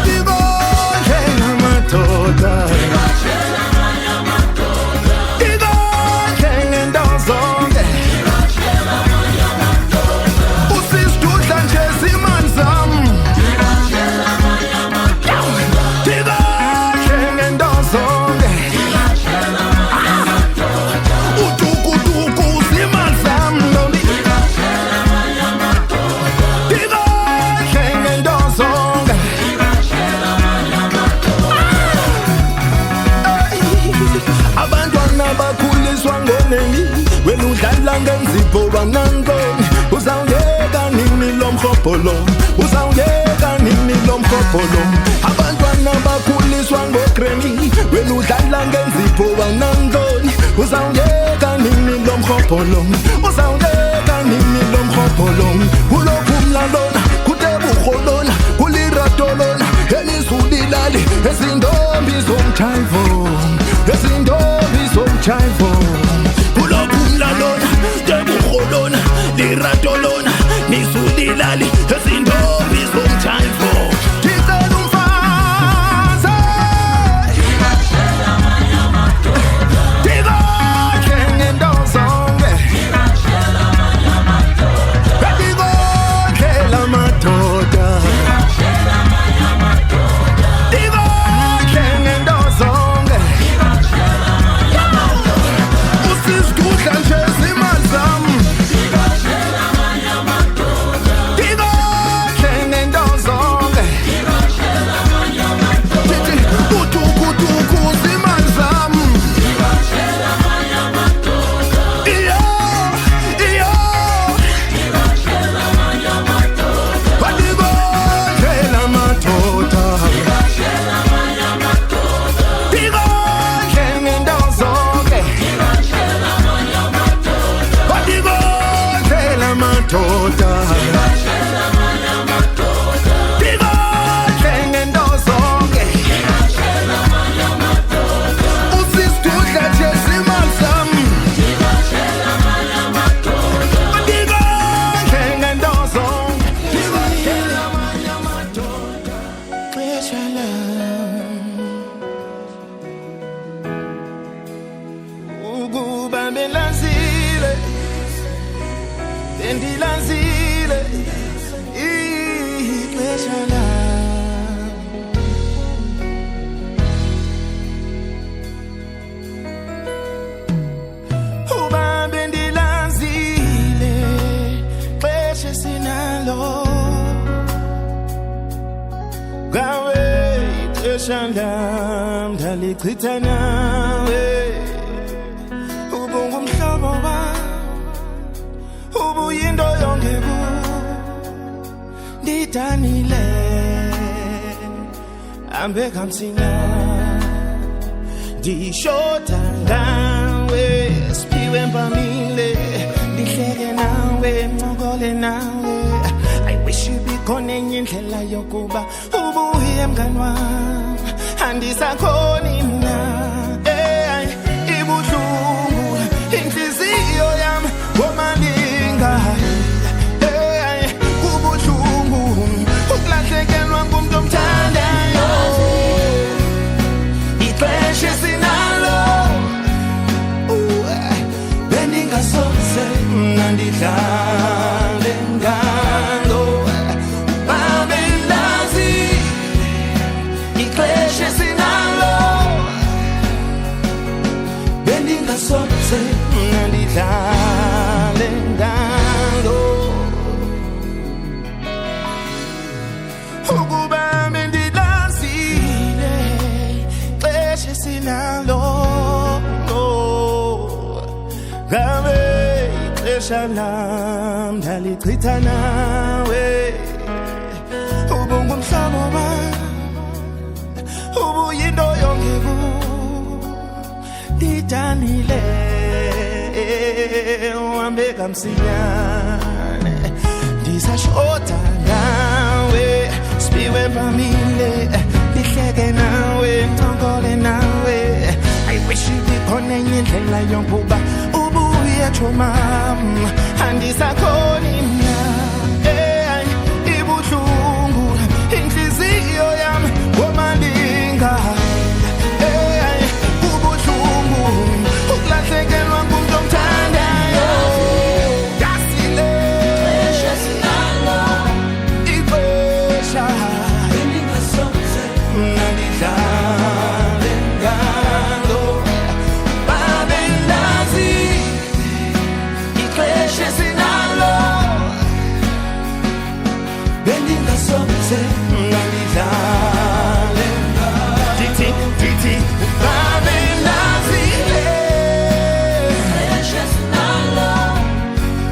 [SPEAKER 3] ndibodle ngamadoda, ndibodle ngento zonke. Usisidudla nje zimani zam, ndibodle ngento zonke. Utukutuku zimani zam ntombi, ndibodle ngento zonke. Abantwana bakhuliswa ngoneni, wena udlala ngenzipho banantoni. Uzawuyeka nini lo mrhobholo? Uzawuyeka nini lo mrhobholo? Abantwana bakhuliswa ngogreni, wena udlala ngenzipho banantoni. Uzawuyeka nini lo mrhobholo? Uzawuyeka nini lo mrhobholo? Kulophumla lona, kutebuho lona, kulirato lona, elizulilali ezintombi zomtshayivo, ezintombi zomtshayivo. Kulophumla lona, tebuho lona, lirato lona, nizulilali ezintombi zomtshayivo. Ndicela umfazi, ndibodle ngento zonke, ndibodle lamadoda, ndibodle ngento zonke. Usisidudla nje zimali zam, ndibodle ngento zonke. Ndithi utukutuku zimali zam. Iyo, iyo, bandibodle lamadoda, ndibodle ngento zonke, bandibodle lamadoda, ndibodle ngento zonke. Usisidudla nje zimali zam, ndibodle ngento zonke, ndibodle lamanye amadoda.
[SPEAKER 1] Xesha lam ukuba belazile, bendilazile ixesha lam. Uba bendilazile xesha sinalo ngawe, ixesha lam ndalichitha nawe. Ubungumhlobo wam, ubuyinto yonke ku ndidanile, hambe kamsinya, ndishoda ngawe. Siphiwe mpamile, ndihleke nawe, ncokole nawe. I wish ibikhona enye indlela yokuba ubuye mngani wam. Andisakhoni mna. Ey, ibuhlungu inhliziyo yam ngomalinga. Ey, kubuhlungu ukulahlekelwa ngumntu omthandayo. Ixesha esinalo, bendingasoze mna ndidlale ngalo. Babendazi ixesha esinalo, bendingasoze mna ndidlale ngalo. Ukuba bendilazile
[SPEAKER 3] Ngabe ixesha lam ndalichitha nawe. Ubungumhlobo wam, ubuyinto yonke kum. Ndidanile, uhambe kamsinyane. Ndisashota ngawe, sipiwe pamile, ndihleke nawe, nconkole nawe. I wish ibikhona enye indlela yokuba ubuye tshomam. Andisakhoni mna, ey, ibuhlungu inhliziyo yam ngomalinga. Ey, kubuhlungu ukulahlekelwa ngumntu omthandayo. Yasile ixesha mna ndidlale ngalo. Babendazi ixesha esinalo, bendingasoze mna ndidlale. Ndithi, ndithi babendazile.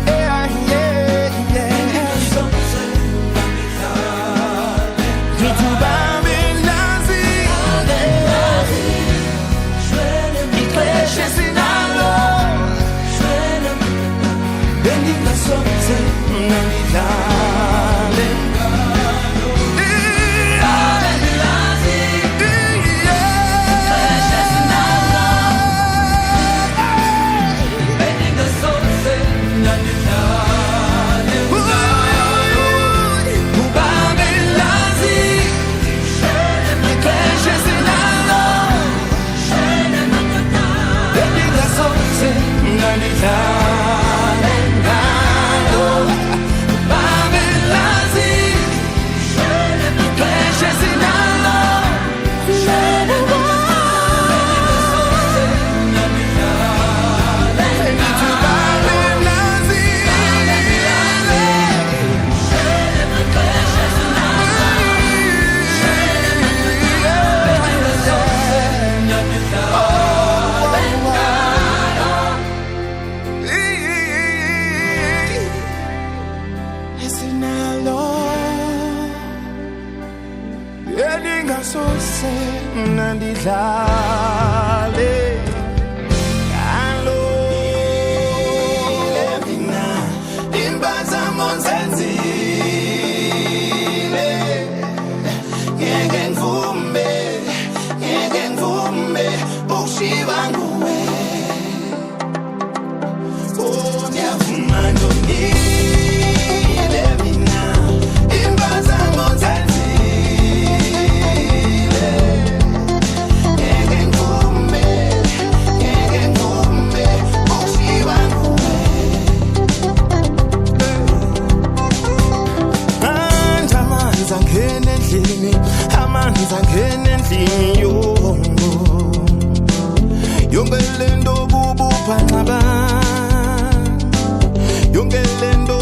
[SPEAKER 3] Yeah, yeah, yeah. Ndithi babendazile ixesha esinalo, bendingasoze mna ndidlale. Esinalo elingasose mna ndidlale ngalo. Mina impazamo nzenzile, ngeke ngivume, ngeke ngivume ukushiwa nguwe. Oh, ngiyavuma ndonile mina, impazamo nzenzile, ngeke ngivume, ngeke ngivume ukushiwa nguwe. Manje amanzi angena endlini, amanzi angena endlini yo. Yonke lento bubuphanxa ba. Yonke lento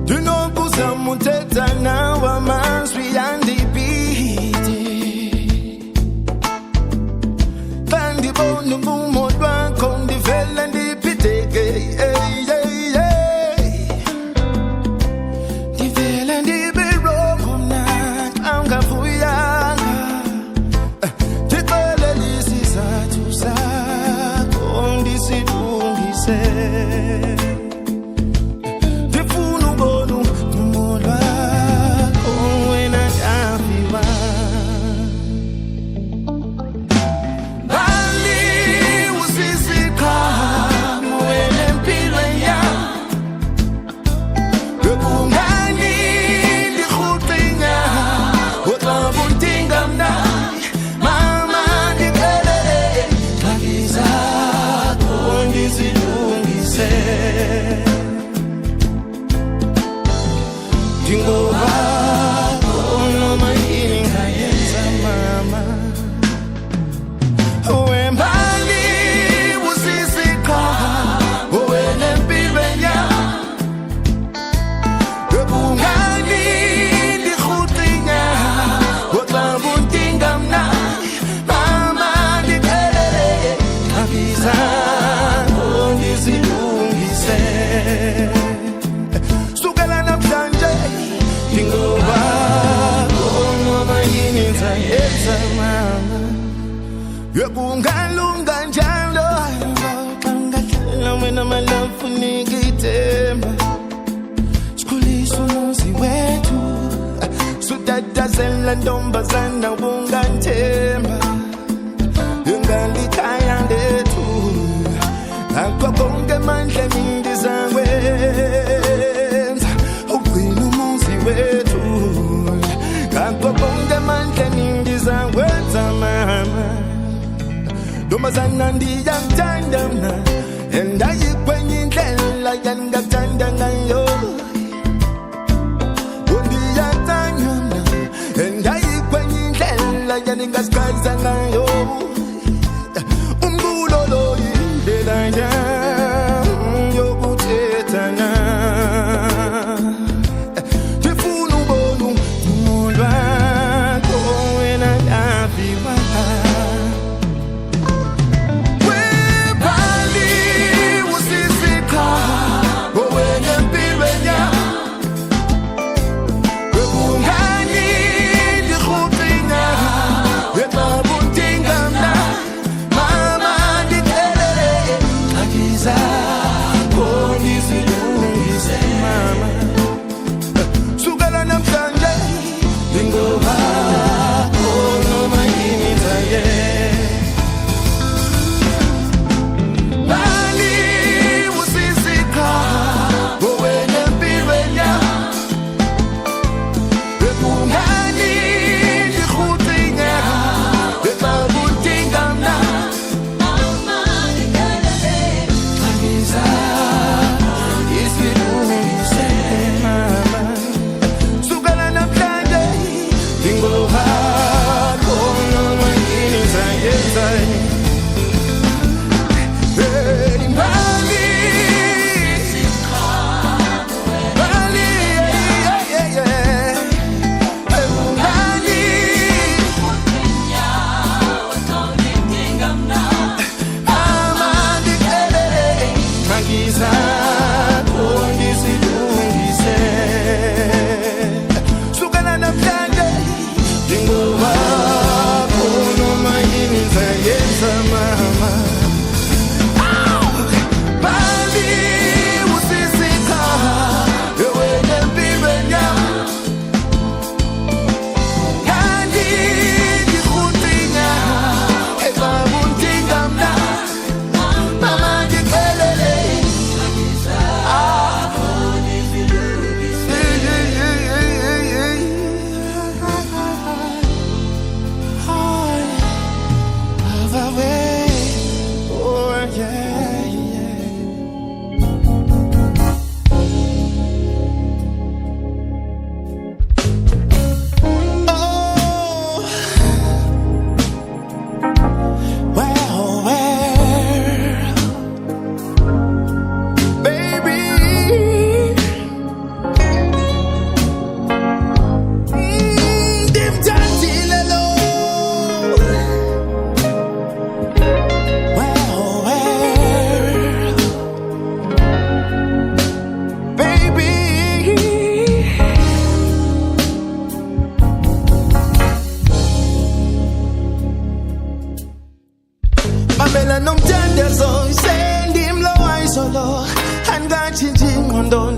[SPEAKER 3] Ndinokuzama uthetha nawe amazwi andibhide. Xa ndibona ubumo lwakho ndivele ndibhideke. Ey, ey, ey. Ndivele ndibe wrong mna xa ungavuyanga. Ndixelele isizathu sakho ndisilungise. Ndifuna ubona uncumo lwakho wena ndaviwa. Mbali usisiqhamo wena empilweni yam. Kungani ndirhuqinya xa undinga mna? Mama, ndixelele ngxaki zakho ndizilungise. Ndingowakho noma yini ngayenza mama. Wembali usisiqhamo wena empilweni yam. Kungani ndirhuqinya xa undinga mna? Mama, ndixelele ngxaki zakho ndizilungise. Sukela namhlanje ndingowakho noma yini ngizayenza mama. Yokungalunga njalo xa ungahlala wena malafu nikithemba. Sikhulisa umuzi wethu sutatazela ntombazana unganthemba. Ingalikhaya lethu akho konke emandleni ndizakwenza ugcina umuzi wethu. Ngakho konke emandleni ndizakwenza mama. Ntombazana ndiyakuthanda mna and ayikwenye indlela yangakuthanda ngayo. Ndiyathanda mna and ayikwenye indlela yaningasichaza ngayo. Umculo lo yindlela yam yokuthetha nawe. Ndifuna ubona uncumo lwakho wena ndaviwa. Webali usisiqhamo wena empilweni yam. Kungani ndirhuqinya xa undinga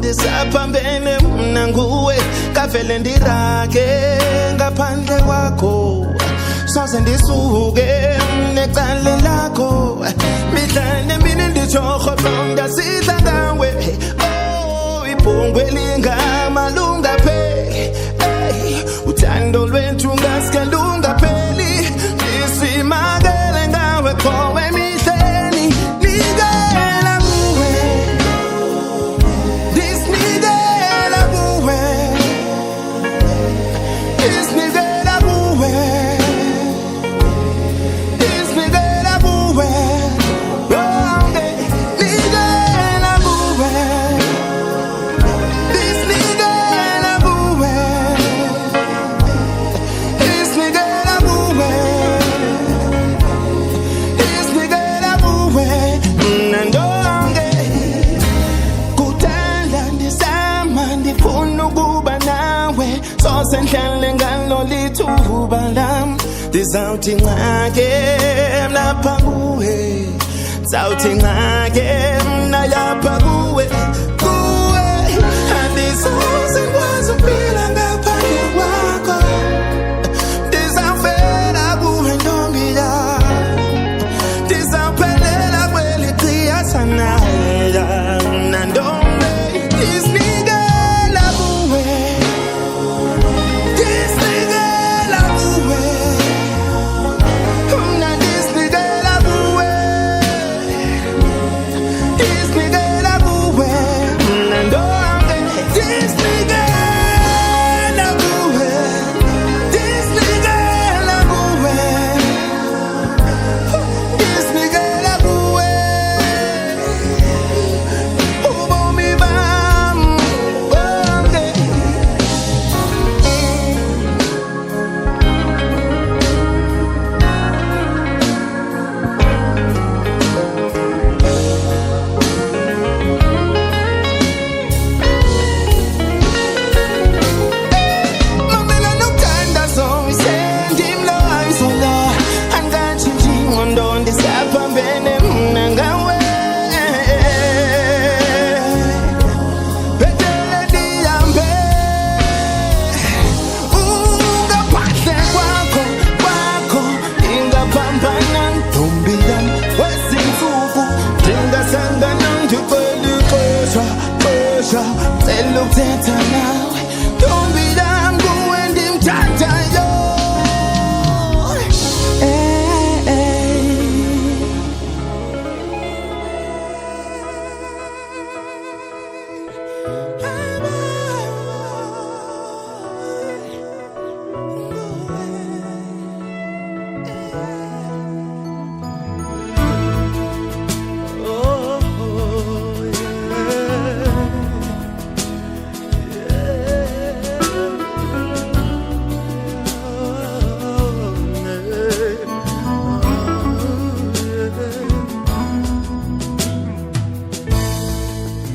[SPEAKER 1] Ndisaphambene mna nguwe, kavele ndirake ngaphandle kwakho. Soze ndisuke necala lakho, mihla nemini nditsho rhoqo ndasidla ngawe. Oh, ibhungwe lingamalunga pheli. Ey, uthando lwethu ngaske lungapheli. Ndisimakele ngawe qobe emihleni. Nikela kuwe, ndisinikela kuwe, ndisinikela kuwe, ndisinikela kuwe. Bonke nikela kuwe, ndisinikela kuwe, ndisinikela kuwe, ndisinikela kuwe. Mna ndonke kudala ndizama, ndifuna ukuba nawe, sose ndihlale ngalo lithuba lam. Ndizawuthi ncake lapha kuwe, ndizawuthi ncake mna lapha kuwe, kuwe. Andisoze ndikwazi ukuphila ngaphandle kwakho. Ndizawufela kuwe ntombi yam, ndizawuphelela kweli qiyasana. Mna ntombi ndisinikela kuwe, ndisinikela kuwe, mna ndisinikela kuwe, ndisinikela kuwe. Mna ntombi ndisinikela kuwe, ndisinikela kuwe, ndisinikela kuwe. Ubomi bam bonke. Mamela nomthandazo, isendim lo ayizola. Angatshintshi ingqondo, ndisaphambene mna ngawe. Bhetele ndihambe ungaphandle kwakho, kwakho ndingaphambana ntombi yam. Kwezintsuku ndingasangana, ndicela ixesha, xesha, cela ukuthetha nawe ntombi yam, kuwe ndimthandayo. Eh, eh.
[SPEAKER 4] Oh,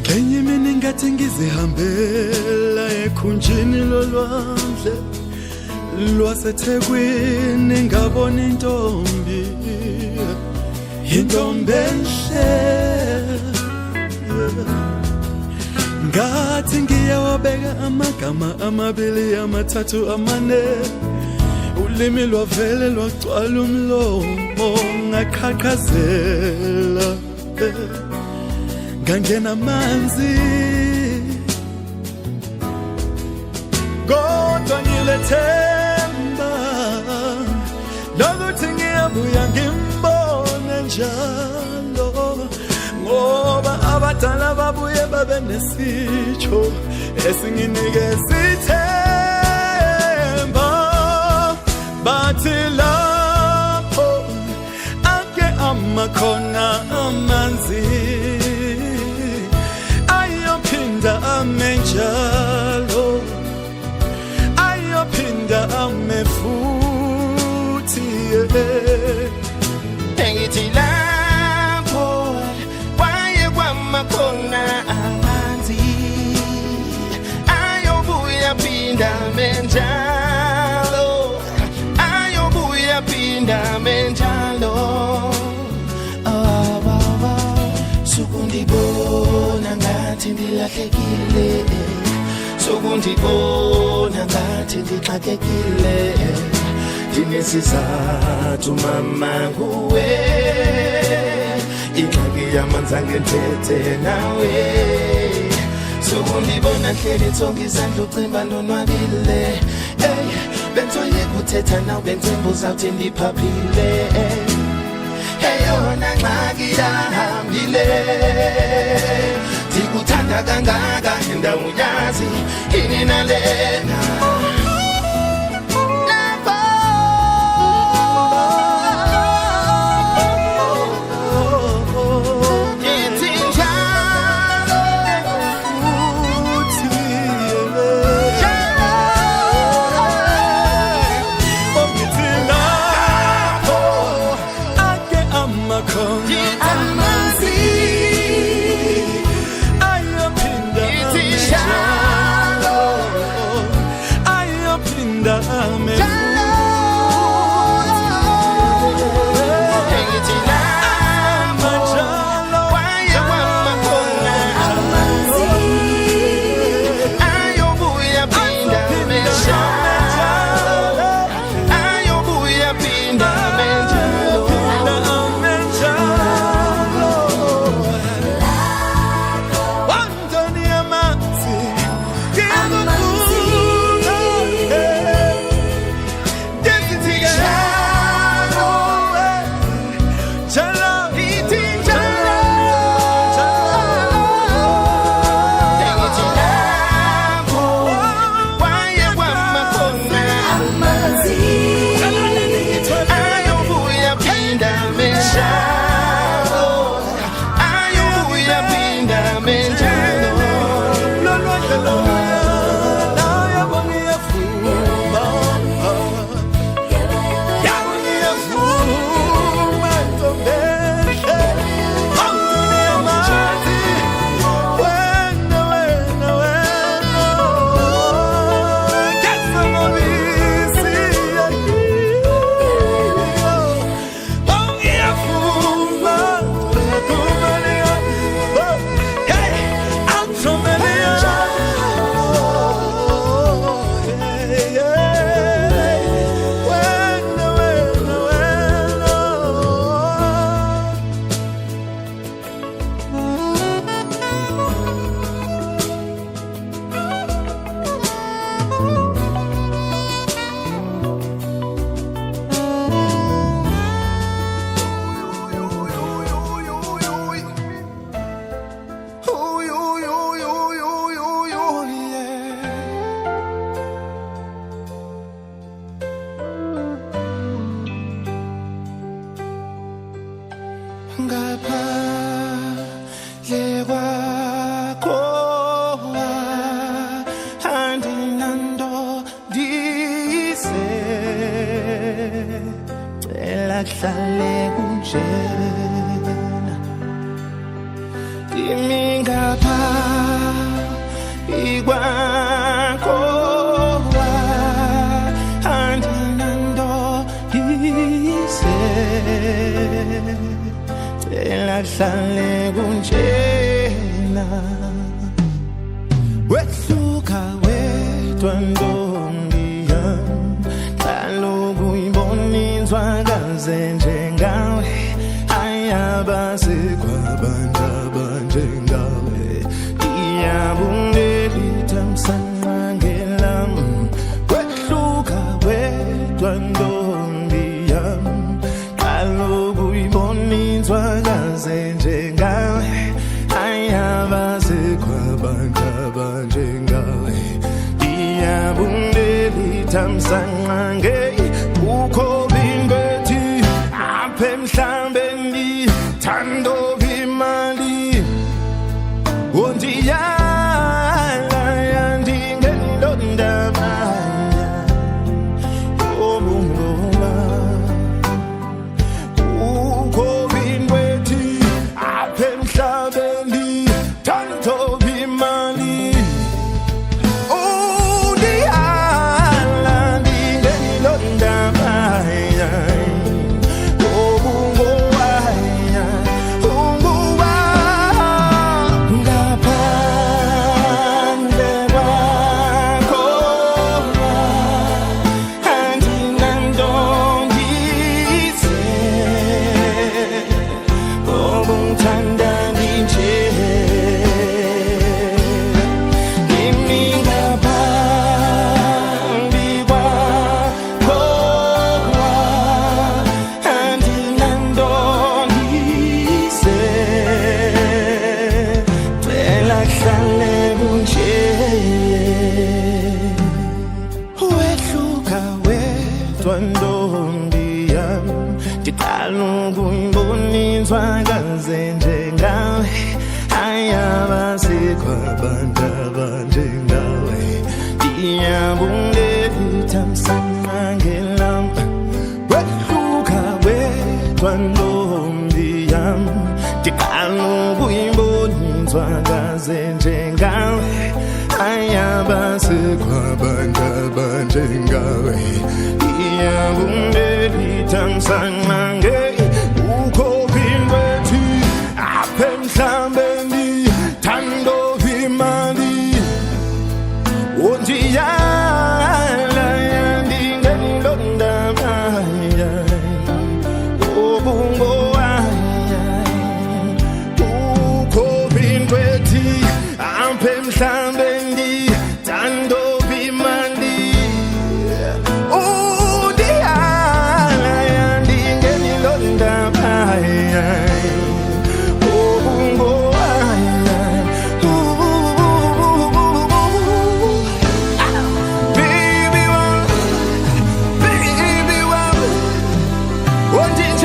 [SPEAKER 4] Ngenye imini ngathi ngizihambela ekhunjini lolwandle lwaseThekwini, ngabona intombi, intombi enhle. Ngathi ngiyawabeka amagama amabili, amathathu, amane, ulimi lwavele lwagcwala umlomo, ngaqhaqhazela, ngangena amanzi, kodwa ngilethemba lokuthi ngiyabuya ngimbone njalo, ngoba abadala babuye babe nesitsho esinginikeza ithemba. Bathi lapho ake amakhona amanzi ayophinda ame njalo, ayophinda ame futhi, yeah.
[SPEAKER 1] Engithi lapho kwaye kwamakhona amanzi ayobuya phinda menjalo, ayobuya phinda menjalo. Oh, oh, oh. Sukundibona ngathi ndila ndilahlekile. Sokundibona ngathi ndixakekile, ndinesizathu mama nguwe. Ingxaki yamanzi angendithethe nawe. Sokundibona hleli tsonga izandla ucimba ndonwabile. Ey, bentsoyeka uthetha nawe, bentsemba uzawuthi ndiphaphile. Eyona ngxaki yahambile, ndikuthanda kangaka endawuyazi ini nalena. Ithi njalo,
[SPEAKER 4] Futhi Ongithi lapho ake amakhona
[SPEAKER 1] amanzi,
[SPEAKER 4] ayaphinda
[SPEAKER 1] ithi njalo,
[SPEAKER 4] ayaphinda ame
[SPEAKER 1] ngithi lapho
[SPEAKER 4] Manjalo
[SPEAKER 1] kwaye kwamakhona amanzi ayobuya phinda menjalo, ayobuya phinda menjalo. Ithi njalo, ngithi lapho kwaye kwamakhona ayobuya phinda menjalo, ayobuya phinda menjalo. Ngaphandle kwakho andinanto, ndise cela kuhlale kunjena. Ndimi ngaphambi kwakho andinanto, ndise cela kuhlale kunjena. Wehluka wedwa ntombi yam, kaloku uyibona inzwakaze njengawe, ayabazi kwabantu abanjengawe. Iyabungeli thamsanqa ngelam. Wehluka wedwa ntombi yam, kaloku uyibona inzwakaze njengawe, ayabazi kwabantu abanjengawe. Iyabungeli thamsanqa nge ukho binbethi apha emhlabeni thando imali ondiyala yandingendondabaya obungoma ukho binbethi apha emhlabeni thando imali ondiyala ndingendondabaya.
[SPEAKER 3] Ndiyabungelithamsanqangela kwehluka kwedwa ntombi yam ndiqala ukuyibona inzwakaze njengawe ayabasekwabantu abanjengawe iyabungelithamsanqange ukho phindwethi apha emhlabeni thando imali undiyala ndingenilondaba obungowaya ukho intwethi apha emhlabeni thando imali undiyala ndingenilondaba obungowaya. Baby, one, baby, one, what did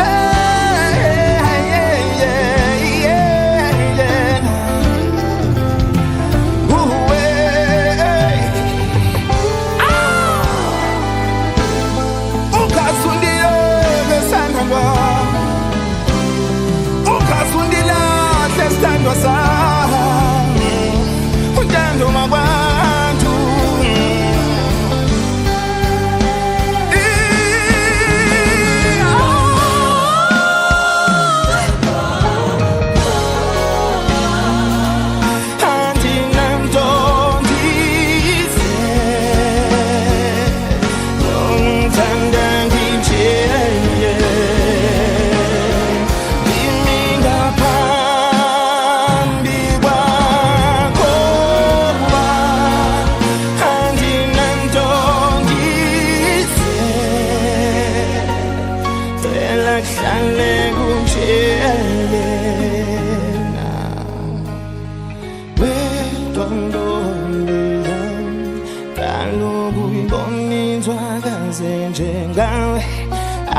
[SPEAKER 3] Sami, untando makwantu. Kuhlale kunjena wedwa ntombi yam kaloku uyibona inzwakaze njengawe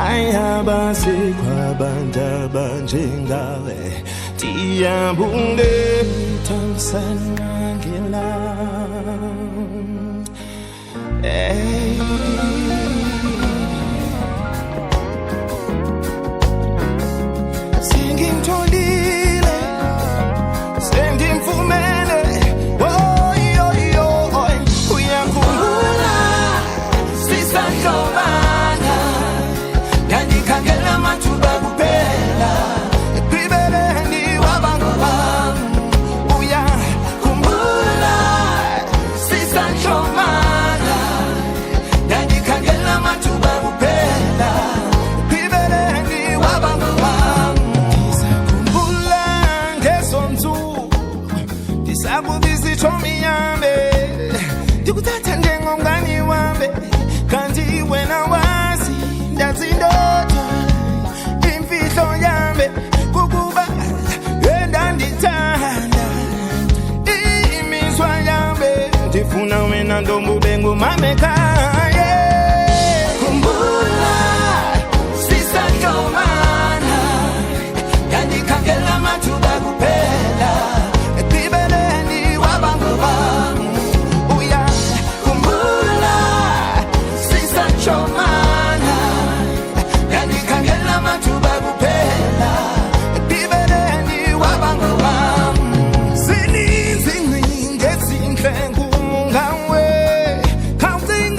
[SPEAKER 3] ayabasekwabantu abanjengawe ndiyabungethamsanqangela. Hey. Sengimtholile, sengimfumene, oy oy oy, uyakhumbula
[SPEAKER 1] Sisahlobana, ndandikhangela amathuba kuphela.
[SPEAKER 3] Ekugqibeleni waba
[SPEAKER 1] Wabangowam,
[SPEAKER 3] uyakhumbula
[SPEAKER 1] sisahlobana, ndandikhangela amathuba kuphela.
[SPEAKER 3] Ekugqibeleni waba
[SPEAKER 1] Wabangowam,
[SPEAKER 3] Ndisakhumbula ngezo ntsuku ndisakubiza itshomi yambe ndikuthatha njengomngani wambe kanti wena wazi ndazindoda imfihlo yambe kukuba endandithanda imizwa yambe ndifuna wena ntombi ube ngumamekhaya.
[SPEAKER 1] Khumbula, sisahlobana, ndandikhangela amathuba kuphela.
[SPEAKER 3] Ekugqibeleni
[SPEAKER 1] Wabangowam,
[SPEAKER 3] uyakhumbula
[SPEAKER 1] khumbula, sisahlobana, ndandikhangela amathuba kuphela.
[SPEAKER 3] Ekugqibeleni
[SPEAKER 1] Wabangowam,
[SPEAKER 3] zininzi ingcinga ezintle ngawe khawucinge.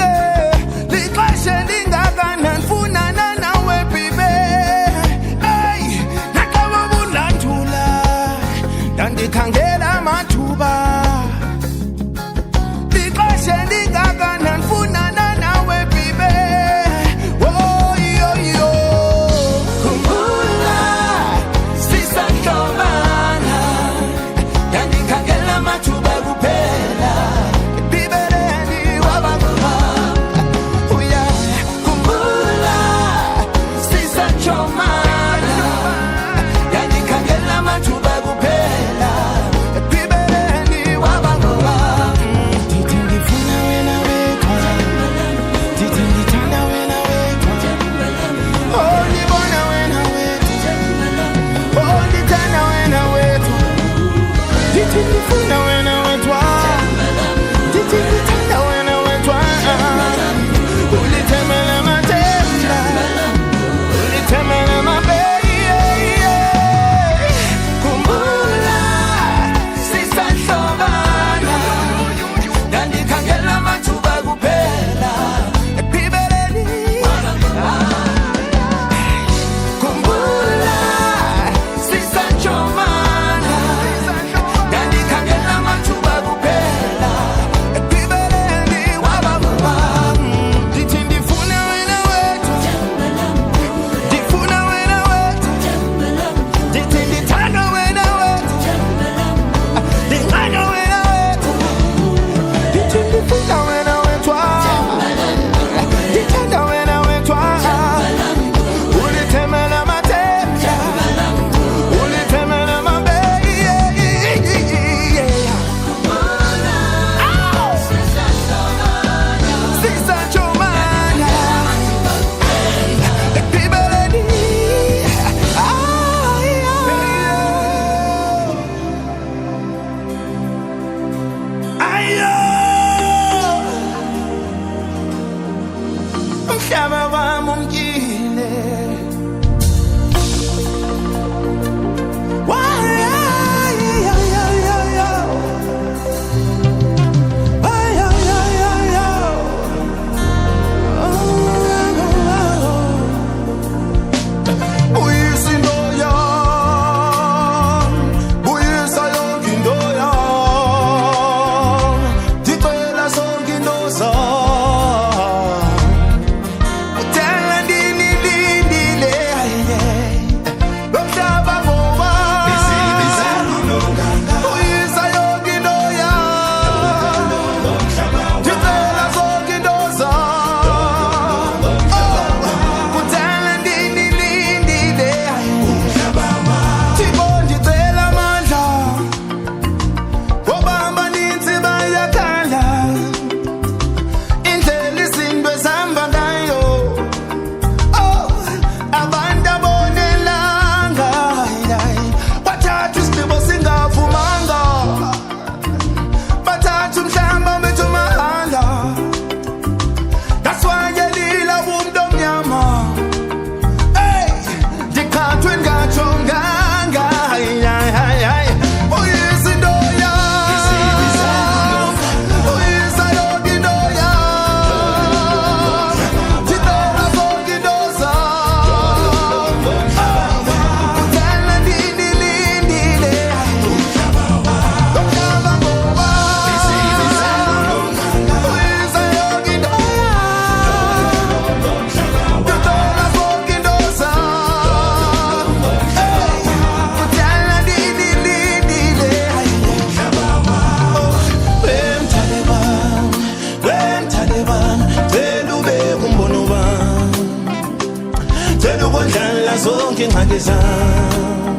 [SPEAKER 1] Ingxaki zam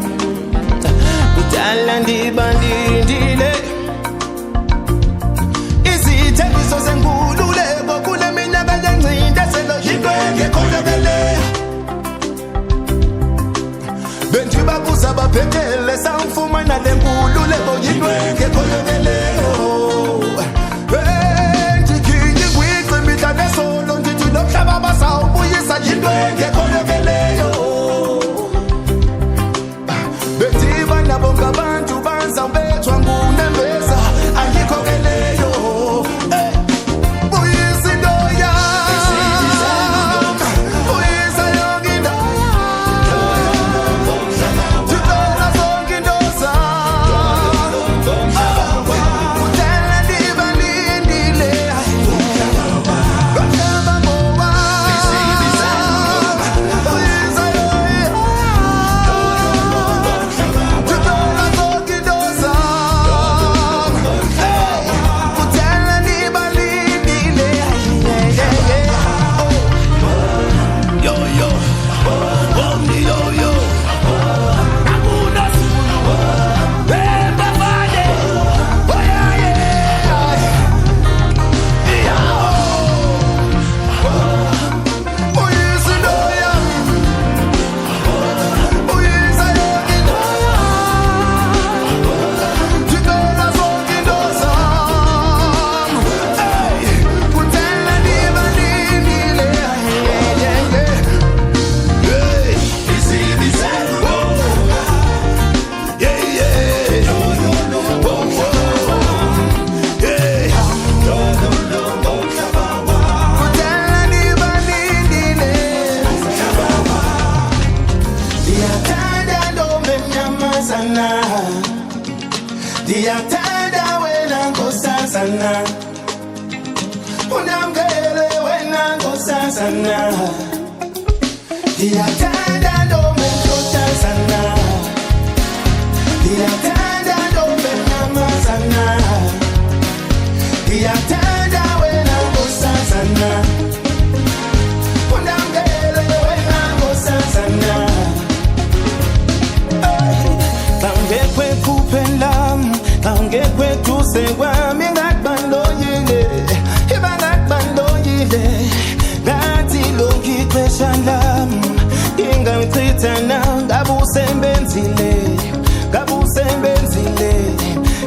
[SPEAKER 1] kudala ndibalindile. Izithembiso zenkululeko kule minyaka yengcindezelo yinto engekhohlakeleyo. Bendibabuza baphetele sawufumana le nkululeko yinto engekhohlakeleyo. Ndiginye ingwici imihla nesolo ndithi lo mhlaba basawubuyisa yinto engekhohlakeleyo. Bethiba nabo ngabantu bazawubethwa ngunembeza ayikho ke leyo. Eh, buyisa into yam, buyisa yonke into yam, ndicela zonke into zam. Kudala ndibalindile, lo mhlaba ngowam. Buyisa yonke, ndicela zonke into zam. Hey, kudala ndibalindile.
[SPEAKER 2] Yo yo, oh yo yo, Akuna Zulu, Bembafane, oh yeah yeah, yeah.
[SPEAKER 1] Buyisa into yam, buyisa yonke into yam, ndicela zonke into zam. Hey, kudala ndibalindile. Yeah, yeah.
[SPEAKER 2] Hey, oh, yeah yeah, oh oh, yeah.
[SPEAKER 1] Kudala ndibalindile. Ndiyathanda ntombi emnyamazana, ndiyathanda wena nkosazana, unamkele wena nkosazana. Ndiyathanda ntombi emhlotshazana, ndiyathanda ntombi emnyamazana, ndiyathanda wena nkosazana, unamkele wena nkosazana. Xa ungekho ekhupheni lam, xa ungekho eduze kwami, ingathi bandoyile, iba ngathi bandoyile. Ngathi lonke ixesha lam ngingalichitha na, ngabe usebenzile, ngabe usebenzile.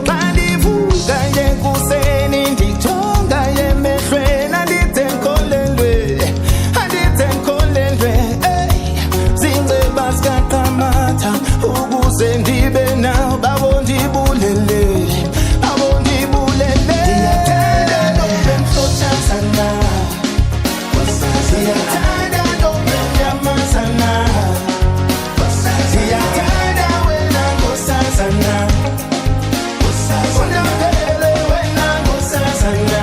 [SPEAKER 1] Xa ndivuka ekuseni ndijonga emehlweni, andide ndikholelwe, andide ndikholelwe. Ey, zinceba zikaqamatha ukuze ndibe nawo, babondibulele, babondibulele. Ndiyathanda ntombi emhlotshazana, ndiyathanda ntombi emnyamazana, ndiyathanda wena nkosazana, unamkele wena nkosazana.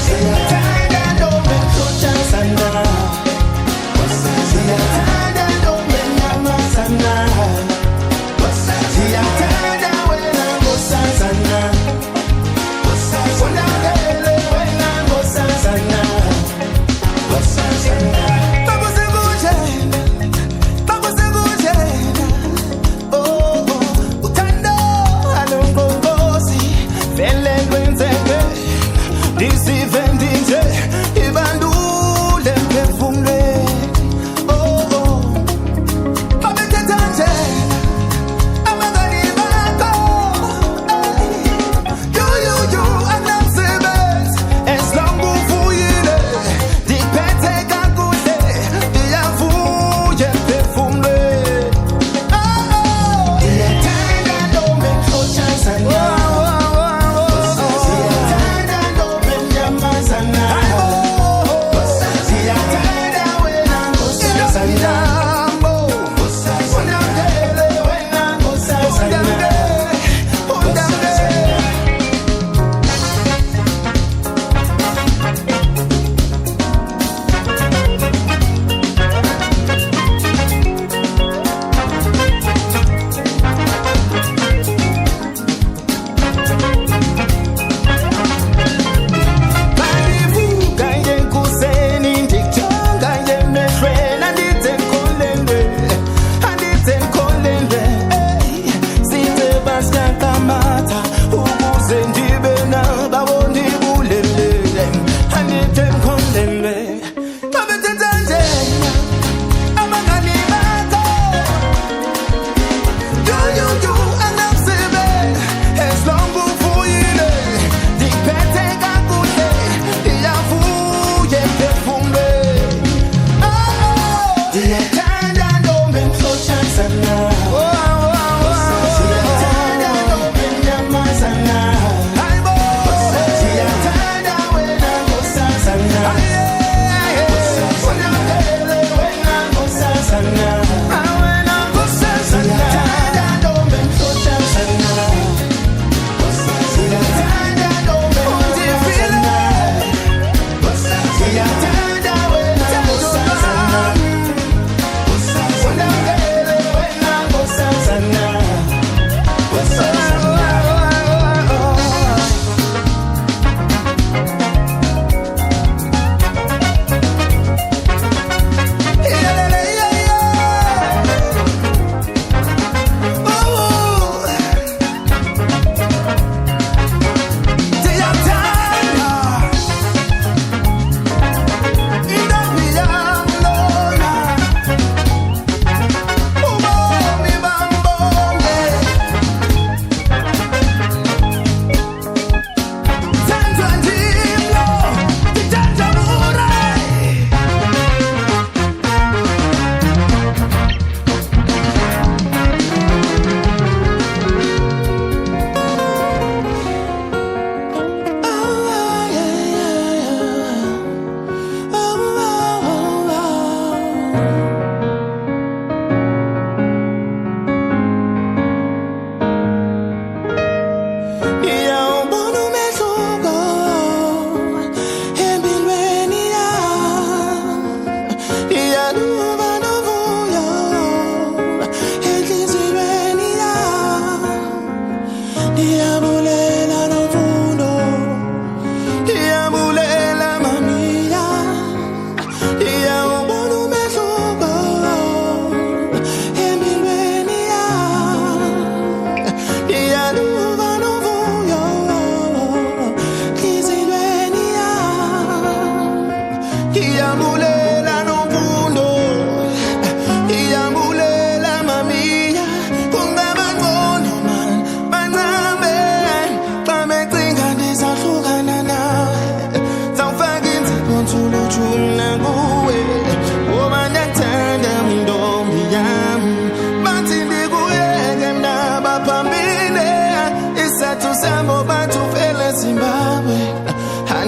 [SPEAKER 1] Ndiyathanda ntombi emhlotshazana, ndiyathanda ntombi emnyamazana, ndiyathanda wena nkosazana, unamkele wena nkosazana. Bakusekunjena, bakusekunjena, oh, oh, uthando alungongozi, vele kwenzeke ndizive ndinje, ibandule emphefumlweni. Oh, oh, babethetha nje abangani bakho, ey, you, you, you, anamsebenzi. As long uvuyile, ndiphethe kakuhle, ndiyavuya emphefumlweni. Oh, oh. Ndiyathanda ntombi emhlotshazana, ndiyathanda ntombi emnyamazana.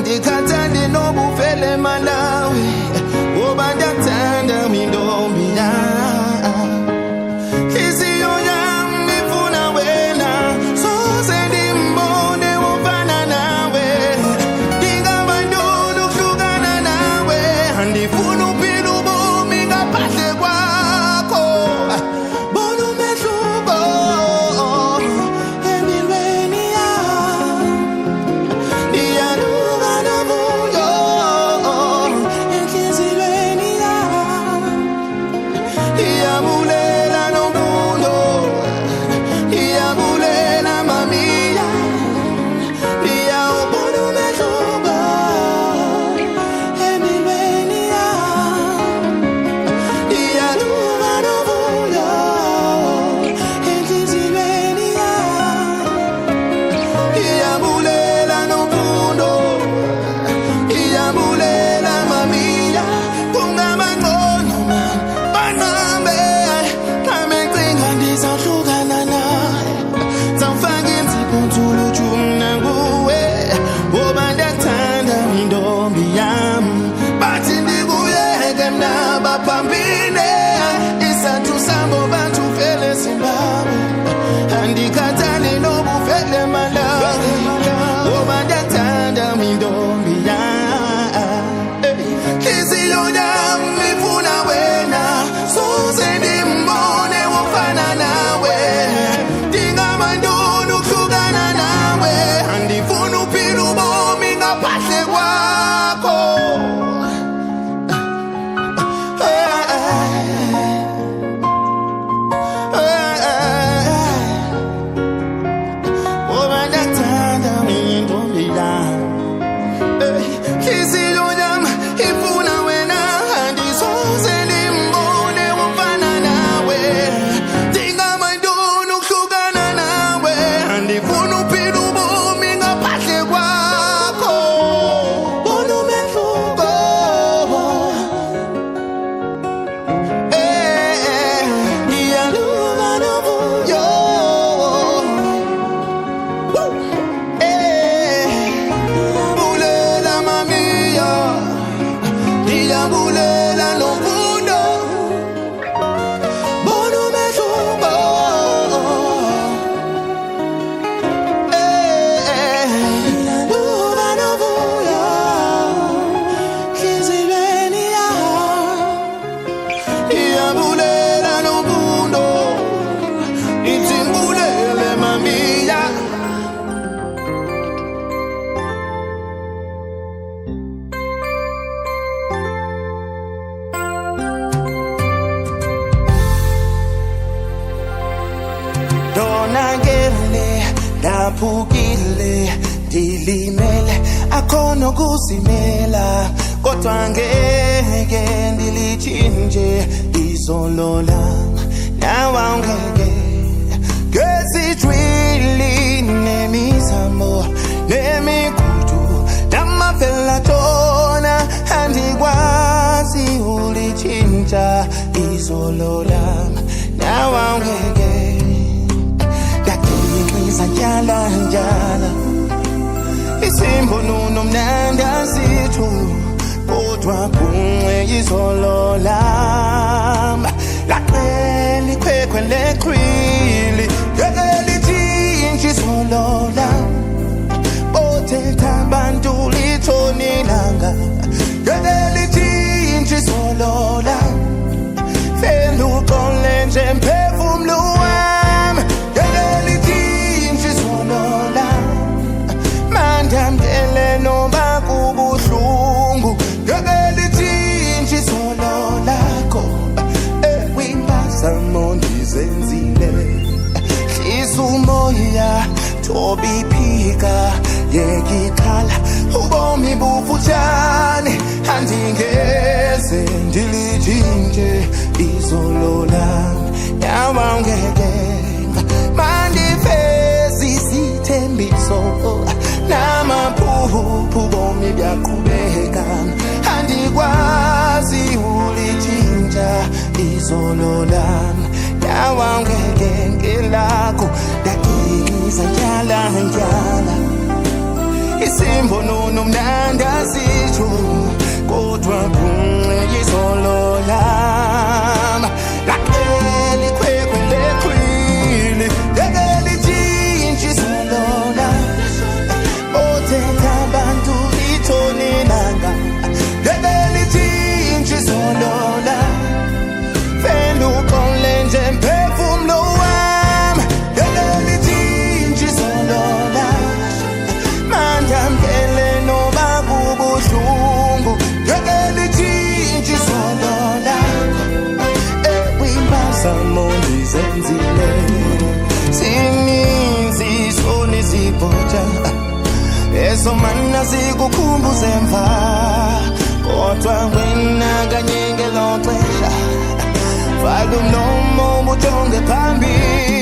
[SPEAKER 1] Andikhathali nobufele Malawi, ngoba ndiyakuthanda intombi yam. Nhliziyo yam ifuna wena, soze ndimbone ofana nawe. Ndingabantoni ukuhlukana nawe, andifuni uphila ubomi ngaphandle kwakho. Bona umehluko empilweni yam. Ndiyaluka novuyo enhliziyweni yam. Iyabulela nomfundo, iyabulela mamiya. Ndiyawubona umehluko empilweni yam. Iyaluka novuyo enhliziyweni yam. Iyabulela nomfundo, iyabulela mamiya. Kungabangcono man banqambe xa becinga ndizawuhlukana naye. Zawufaka inzipho nzulu mna kuwe, ngoba ndiyakuthanda intombi yam. Bathi ndikuyeke mna baphambile, isathu sambo bantu fele Zimbabwe. Andikhathali nobufele Malawi, ngoba ndiyakuthanda intombi yam. Nhliziyo yam ifuna wena, soze ndimbone ofana nawe. Ndingabantoni ukuhlukana nawe, andifuni uphila ubomi ngaphandle kwakho. Ngoba ndiyakuthanda intombi yam. Nhliziyo yam ifuna wena, andisoze ndimbone ofana nawe. Ndingamantoni ukuhlukana nawe, andifuni uphila ubomi ngaphandle kwakho. Bona umehluko. Eh, ndiyaluka novuyo. Eh, bulela mamiya, ndiyabulela nomfundo. Bona umehluko. Eh, ndiyaluka novuyo enhliziyweni yam. Iyabulela nomfundo, ithi mbulele mamiya. Ndonakele, ndaphukile, ndilimele, akhona ukuzimela, kodwa ngeke ndilitshintshe izolo lam, nawe awungeke. Ngezijwili nemizamo nemigudu namavelatshona, andikwazi ulitshintsha izolo lam, nawe awungeke. Ndaginxiza njala njala, isimbonono mnandi asithu, kodwa phunxe izolo lam. Laqela ikhwekhwe leqhwili, ngeke litshintshe izolo lam. Bothetha abantu litshona ilanga, ngeke litshintshe izolo lam. Feluxole nje mphefumlo wam, ngeke litshintshe izolo lam. Mandamkele noma kubuhlungu, ngeke litshintshe izolo lakho. Ewimpazamo ndizenzile, hlisa umoya, thoba iphika, yeka ixhala, ubomi bufutshane. Andingeze ndilitshintshe izolo lam, yawa ungeke. Mandifeze isithembiso namaphupho, ubomi buyaqhubeka. Andikwazi ulitshintsha izolo lam, yawa ungeke ngelakho. Ndaginxiza njala njala. Isimbonono mnandi asitsho, kodwa kunxe izolo lam. Laqela ikhwekhwe lexhwili, ngeke litshintshe izolo lam. Othetha abantu litshone ilanga, ngeke litshintshe izolo lam. Fela uxole nje mphefumlo wam, ngeke litshintshe izolo lam. Mandamkele noba kubuhlungu, ngeke litshintshe izolo lam. Ewe, impazamo ndizenzile, zininzi isoni zibhoja, ezomana zikukhumbuze emva, kodwa wena kanye ngelo xesha vala umlomo ujonge phambili.